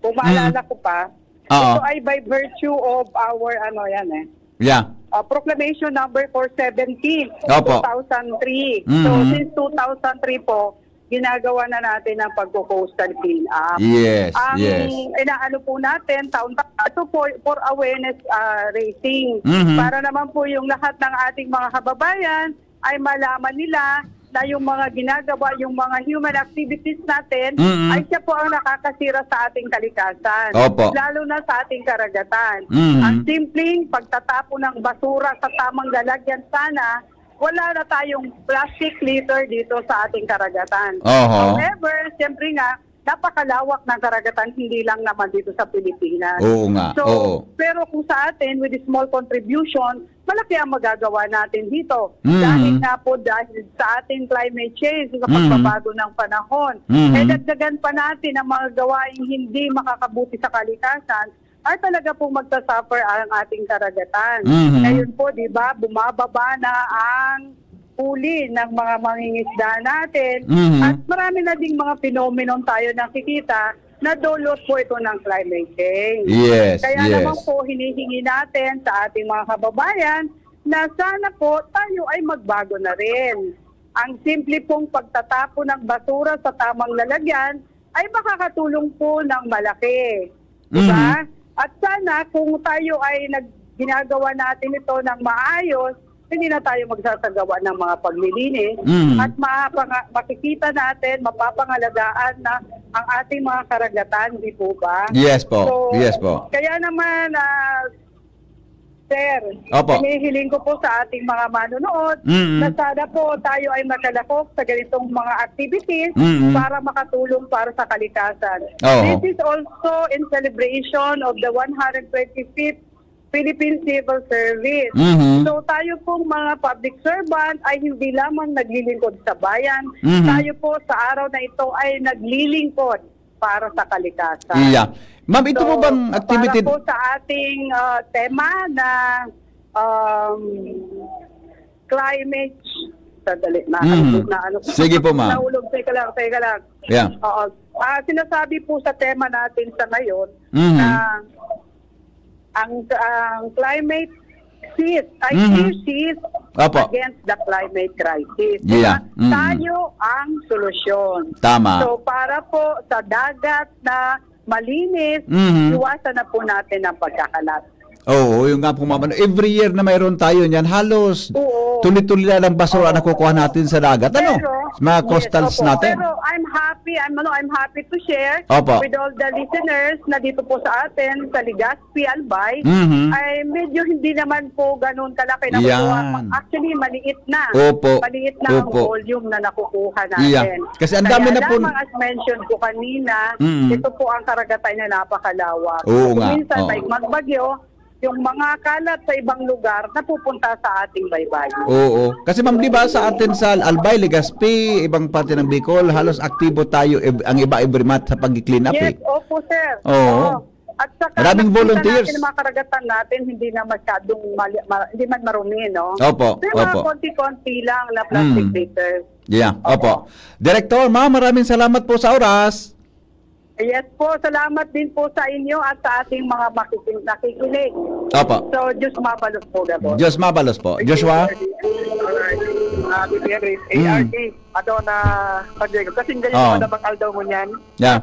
kung maalala Mm. ko pa, Oo. ito ay by virtue of our, ano yan eh, Yeah. ah, Proclamation number four seventy, Opo. two thousand three. So, Mm. since two thousand three po, ginagawa na natin ang pagko-coastal cleanup. Yes, Ang yes. inaano po natin, taon-taon, ito po for awareness, ah, raising. Mhm. Para naman po yung lahat ng ating mga kababayan ay malaman nila na yung mga ginagawa, yung mga human activities natin, Mm-mm. ay siya po ang nakakasira sa ating kalikasan, Opo. lalo na sa ating karagatan. Mm-hmm. Ang simpleng pagtatapon ng basura sa tamang lalagyan sana, wala na tayong plastic litter dito sa ating karagatan. Oho. However, siyempre nga, napakalawak ng karagatan, hindi lang naman dito sa Pilipinas. Oo nga, So, oo. pero kung sa atin, with small contribution, malaki ang magagawa natin dito. Mm. Dahil nga po, dahil sa ating climate change, sa Mm. pagbabago ng panahon, Mm. eh, dagdagan pa natin ang mga gawaing hindi makakabuti sa kalikasan, ay talaga pong magsasuffer ang ating karagatan. Mhm. Ngayon po, di ba, bumababa na ang huli ng mga mangingisda natin Mhm. at marami na ding mga phenomenon tayo nakikita na dulot po ito ng climate change. Yes, Kaya yes. naman po, hinihingi natin sa ating mga kababayan na sana po tayo ay magbago na rin. Ang simple pong pagtatapon ng basura sa tamang lalagyan ay makakatulong po ng malaki. Di ba? Mhm. At sana kung tayo ay nag-, ginagawa natin ito ng maayos, hindi na tayo magsasagawa ng mga paglilinis Mhm. at mapanga-, makikita natin, mapapangalagaan na ang ating mga karagatan, di po ba? Yes po. So, Yes po. kaya naman, ah, Sir, Opo. hinihiling ko po sa ating mga manonood Mm. na sana po tayo ay makalahok sa ganitong mga activities Mm. para makatulong para sa kalikasan. Oo. This is also in celebration of the one hundred twenty-fifth Philippine Civil Service. Mhm. So, tayo pong mga public servant ay hindi lamang naglilingkod sa bayan, Mhm. tayo po sa araw na ito ay naglilingkod para sa kalikasan. Iya. Ma'am, ito po So, bang activity para po sa ating, ah, tema na, um, climate, sandali, nahulog Mm. na ano. Sige po, ma'am. Nahulog, teka lang, teka lang. Yeah. Oo. Ah, sinasabi po sa tema natin sa ngayon Mhm. na ang, ang climate shift, ay, Mhm. issue shift Opo. against the climate crisis. Di Yeah. ba? Mm. Tayo ang solusyon. Tama. So, para po sa dagat na malinis, Mhm. iwasan na po natin ang pagkakalat. Oo, yung nga po, ma'am. Ano, every year na mayroon tayo niyan, halos Oo. tuloy-tuloy na lang basura Oo. na kukuha natin sa dagat. Ano? Pero, Sa mga yes, coastals opo. natin. Pero I'm happy, I'm, ano, I'm happy to share Opo. with all the listeners na dito po sa atin, sa Legazpi, Albay, Mhm. ay medyo hindi naman po ganun kalaki na Yan. kukuha. Actually, maliit na. Opo. Maliit na ang Opo. volume na nakukuha Iya. natin. Kasi ang dami Kaya na po lamang, as mentioned ko kanina, Mm. ito po ang karagatan na napakalawak. Oo Kung nga. minsan Oo. may magbagyo, yung mga kalat sa ibang lugar napupunta sa ating baybayin. Oo. Kasi, ma'am, di ba, sa atin sa Albay, Legazpi, ibang parte ng Bicol, halos aktibo tayo, ev-, ang iba every month sa pag-clean up, Yes, eh. opo, sir. Oo. Oo. At saka Maraming nakikita volunteers. natin yung mga karagatan natin, hindi na masyadong mali-, ma-, hindi man marumi, no? Opo, May mga opo. konti-konti lang na plastic Mm. litter. Yeah, Opo. opo. Director, ma'am, maraming salamat po sa oras. Yes po, salamat din po sa inyo at sa ating mga makikin-, nakikinig. Opo. So, Diyos mabalos po, Gabo. Diyos mabalos po. Joshua? Alright. Ah, Kuya Henry, Mm. A R T, ato na, San Diego. Kasing gayon Oo. naman ang aldaw mo niyan. Yeah.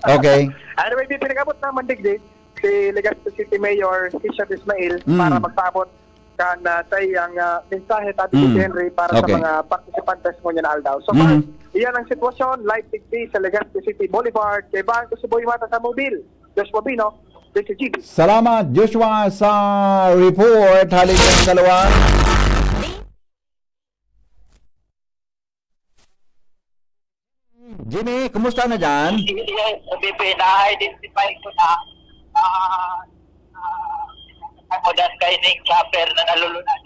Okay. Anyway, di pinag-abot naman digdi si Legazpi City Mayor Isyat Ismail Mm. para magpaabot kan, ah, sa iyang, ah, mensahe, tabi ni Mm. Henry, para sa Okay. mga partisipantes mo niya na aldaw. So, Mm. far, iyan ang sitwasyon, live digdi sa Legazpi City Boulevard, kaibahan ko si Boy Mata sa Mobile. Joshua Bino, D C G B. Salamat, Joshua, sa report. Hali sa Kalawang. Jimmy, kumusta na dyan? Yes, P P, na-identify ko na. Ah, ah, ako dan kay Nick Chopper na nalulunan.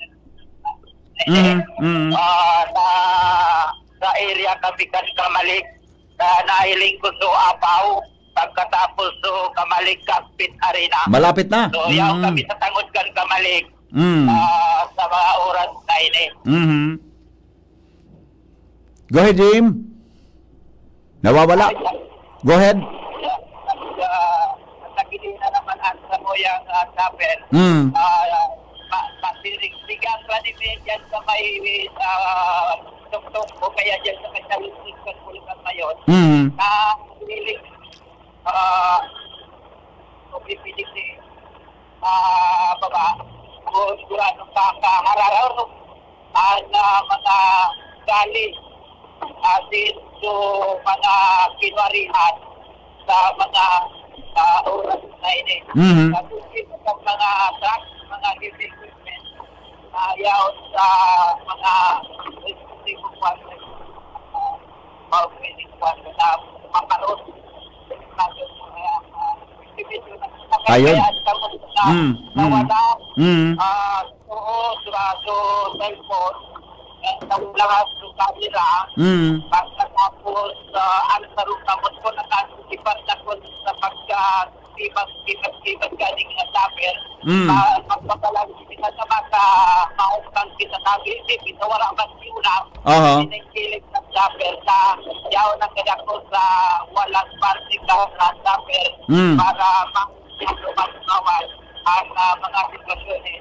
Mm, mm. Ah, sa, sa area kami kan Kamalik, na nahiling ko sa Apaw, pagkatapos sa Kamalik Cockpit Arena. Malapit na. So, yaw Mm. kami sa tangod kan Kamalik, Mm. ah, sa mga oras na ini. Mhm. Go ahead, Jim. Nawawala. Go ahead. Ah, nagiging na naman ang samuyang, ah, chopper. Mm. Ah, ma-, masiring, bigang pa ni May dyan sa may, ah, tuktok o kaya dyan sa may Salud Fiscal Bulacan ngayon. Mm. Na, ah, o pipilitin, ah, baba, o siguradong kakahararaw ang, ah, mga gali asin so mga kinwarihan sa mga, ah, oras na ini. Mhm. Tapos sa mga truck, mga heavy equipment, ah, yaon sa mga respectivo kwarto, ah, mga pwedeng kwarto na maparot. Ayun. Kaya sa mga Mm, mm. nawala, Mm. ah, Oo, sirado cellphone, eh, nawala sa camera. Mm. Pagkatapos, ah, ang sarong kamot ko, nakasipat na ko sa pagka-, sibag, sibag, sibag ganing nga stopper. Mm. Ah, magpapalang kita sa mata, maupang kita sa bibig, kita wala man siya. Aha. Sinigilid sa stopper sa yaon ang kadako sa walang parte ka sa stopper Mm. para ma-, mas mawal ang, ah, mga sitwasyon, eh.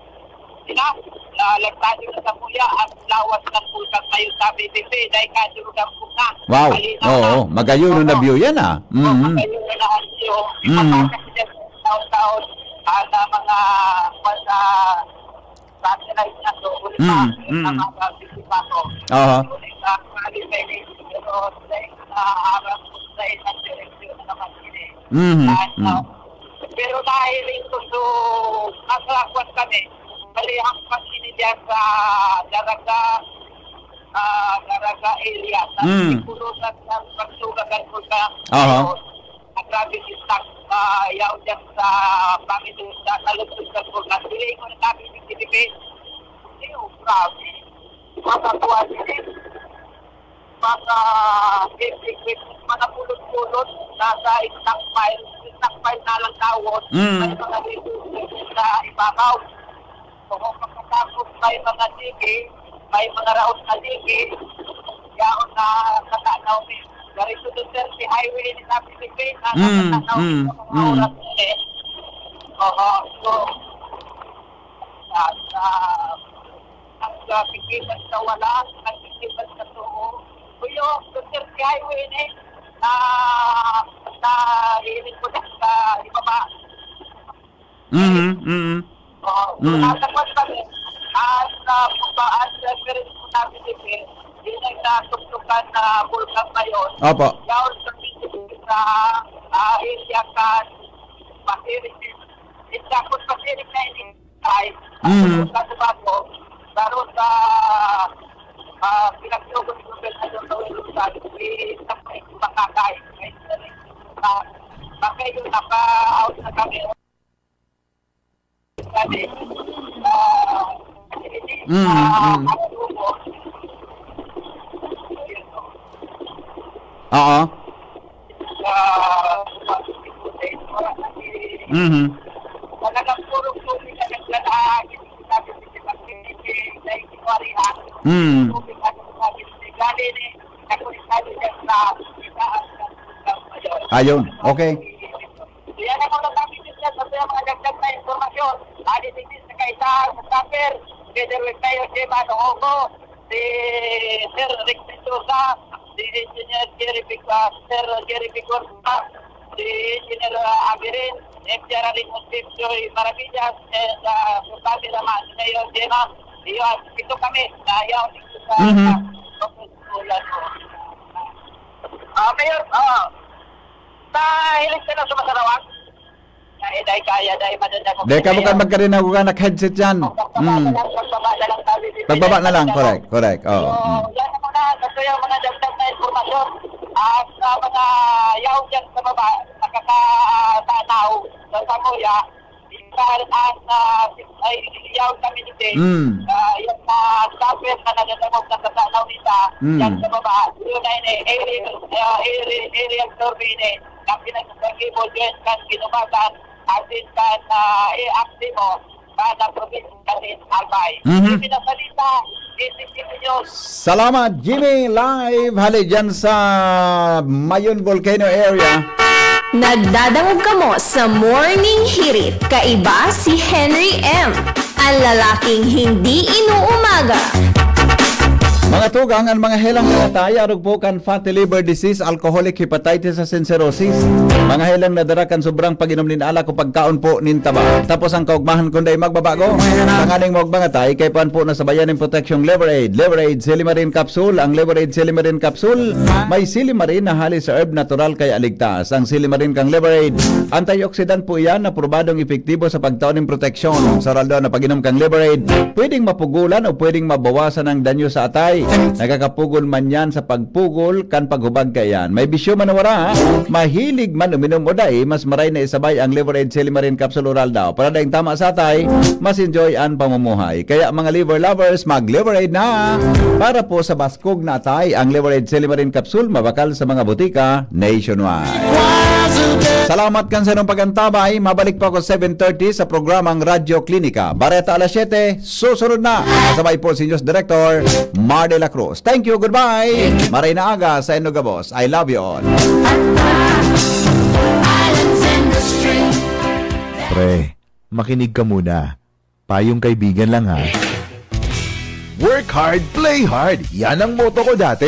Sina, nalagtado na sa kuya ang lawas ng pusang mayo sa B P P, dahil kadugang po na. Wow. Malinaw Oo, na. magayon na Oo. view yan, ah. Oo, Mhm. magayon na ang view. Mhm. Mapapakasiyan sa taon-taon, ah, na mga, sa, sa satellite na to, ulit pa, Mhm, mhm. sa mga sisipaso. Aha. Ulit pa, ulit pa, pero sa, sa harap, sa isang direksyon na naman, ini. Mhm, At, mhm. ah, pero nahiling ko, so, nasa kwan kami, palihang pagsinidya sa Daraga, ah, Daraga area. Sa Mm. Sikulo sa, sa pagsuga kan Bulkan. Aha. Ayun. Ang grabe si stock, ah, yaon dyan sa pangito sa, sa lungsod sa Bulkan. Delay ko na kami ni P D P. Ayun, grabe. Mga kuwan, mga equipment, mga pulot-pulot, nasa stockpile. Stockpile na lang tawon. Mm. May mga resources sa ibabaw. So, kung pagkatapos may mga sige, may mga raot na sige, yaon na katanaw ni Garrison Duterte Highway ni Napi Pipin, na Mm, katanaw mm, ni mga mm. oras ni. Oo, so, at, ah, ang, ah, pikitan sa wala, ang pikitan sa tuo. Kuya, Duterte Highway ni, na, na hiling ko na sa ibaba. Mhm, mhm. Oo, Mm. nasa kwan kami. At, ah, pagka-, at, ah, pero po namin din eh, yung nagkatugtugan na bulkan ngayon. Opo. Yaon sa, sa, ah, area kan Pasirik. It's a good Pasirik na ini. Ay, Mhm. sa Cotabato, pero sa, ah, pinagtugon ni Gobernador Noel Rosales, eh, sa mga makakay. Ay, sa, sa, makay yung naka-out na kami. Kami, ah, Mm, ah, mm. Oo. Mhm. Mm. Ayun. Okay. Yan ang mga topic sa mga dagdag na impormasyon. Adi digdi sa kaisa sa Tapper, Federal Mayor Jema Noongo, si Sir Rick Mendoza, si Engineer Jerry Pic-, ah, Sir Jerry Picorza, si Engineer, ah, Abirin, M P R Aling Concepcion Maravillas, eh, sa Sultan de la Mayor Jema, iyo, ito kami, sa iyo, ito sa Mhm. Ah, Mayor, ah, sa hilig ka na sumasarawak? Ay, dai kaya, dai madadangog Dai ka na bukan kayo. magkarinaw ka, nag-headset yan. Pagbaba na Mm. lang, pagbaba na lang tayo dito. Pagbaba na lang, Pagbaba. correct, correct. Oo. So, Mm. yan ang muna, gusto yung mga dagdag na impormasyon. At sa mga yaon dyan sa baba, nakakatanaw sa Samoya, dahil ang, ah, ay, yaon kami dito. Mm. Ah, yung, ah, stopper na nadadangog na sa tanaw nila, Mm. yan sa baba, yun ay ni aerial, ah, aerial, aerial survey ni, na pinagsasabi mo, yun kan Kinubasan, asin kan, ah, eh, Aksimo, kan, ah, probinsya ni Albay. Mhm. Yung pinasalita, N T C P News. Salamat, Jimmy. Live, hali dyan sa Mayon Volcano area. Nagdadangog kamo sa Morning Hirit. Kaiba si Henry M, ang lalaking hindi inuumaga. Mga tugang, ang mga helang kan atay, arog po kan fatty liver disease, alcoholic hepatitis asin cirrhosis. Mga helang na dara kan sobrang pag-inom nin alak o pagkaon po nin taba. Tapos ang kaugmahan kun dai magbabago. Tanganing maugmang atay, kaipuhan po na sabayan nin proteksyong Liver Aid. Liver Aid Silimarin Capsule. Ang Liver Aid Silimarin Capsule, may silimarin na hali sa herb natural kaya ligtas. Ang silimarin kang Liver Aid, antioxidant po iyan na probadong epektibo sa pagtao nin proteksyon. Sa oral daw na pag-inom kang Liver Aid, pwedeng mapugulan o pwedeng mabawasan ang danyo sa atay. Nakakapugol man yan sa pagpugol kan paghubag kaiyan. May bisyo man o wala, mahilig man uminom o dai, mas maray na isabay ang Liver Aid Silimarin Capsule Oral daw. Para daing tama sa atay, mas enjoy ang pamumuhay. Kaya mga liver lovers, mag-Liver Aid na! Para po sa baskog na atay, ang Liver Aid Silimarin Capsule mabakal sa mga butika nationwide. Salamat kan sa inyong pag-antabay. Mabalik po ako seven thirty sa programang Radyo Klinika. Bareta alas siyete, susunod na. Kasabay po si News Director Mar de la Cruz. Thank you, goodbye. Maray na aga sa inyong gabos. I love you all. Pre, makinig ka muna. Payong kaibigan lang ha. Work hard, play hard. Yan ang motto ko dati.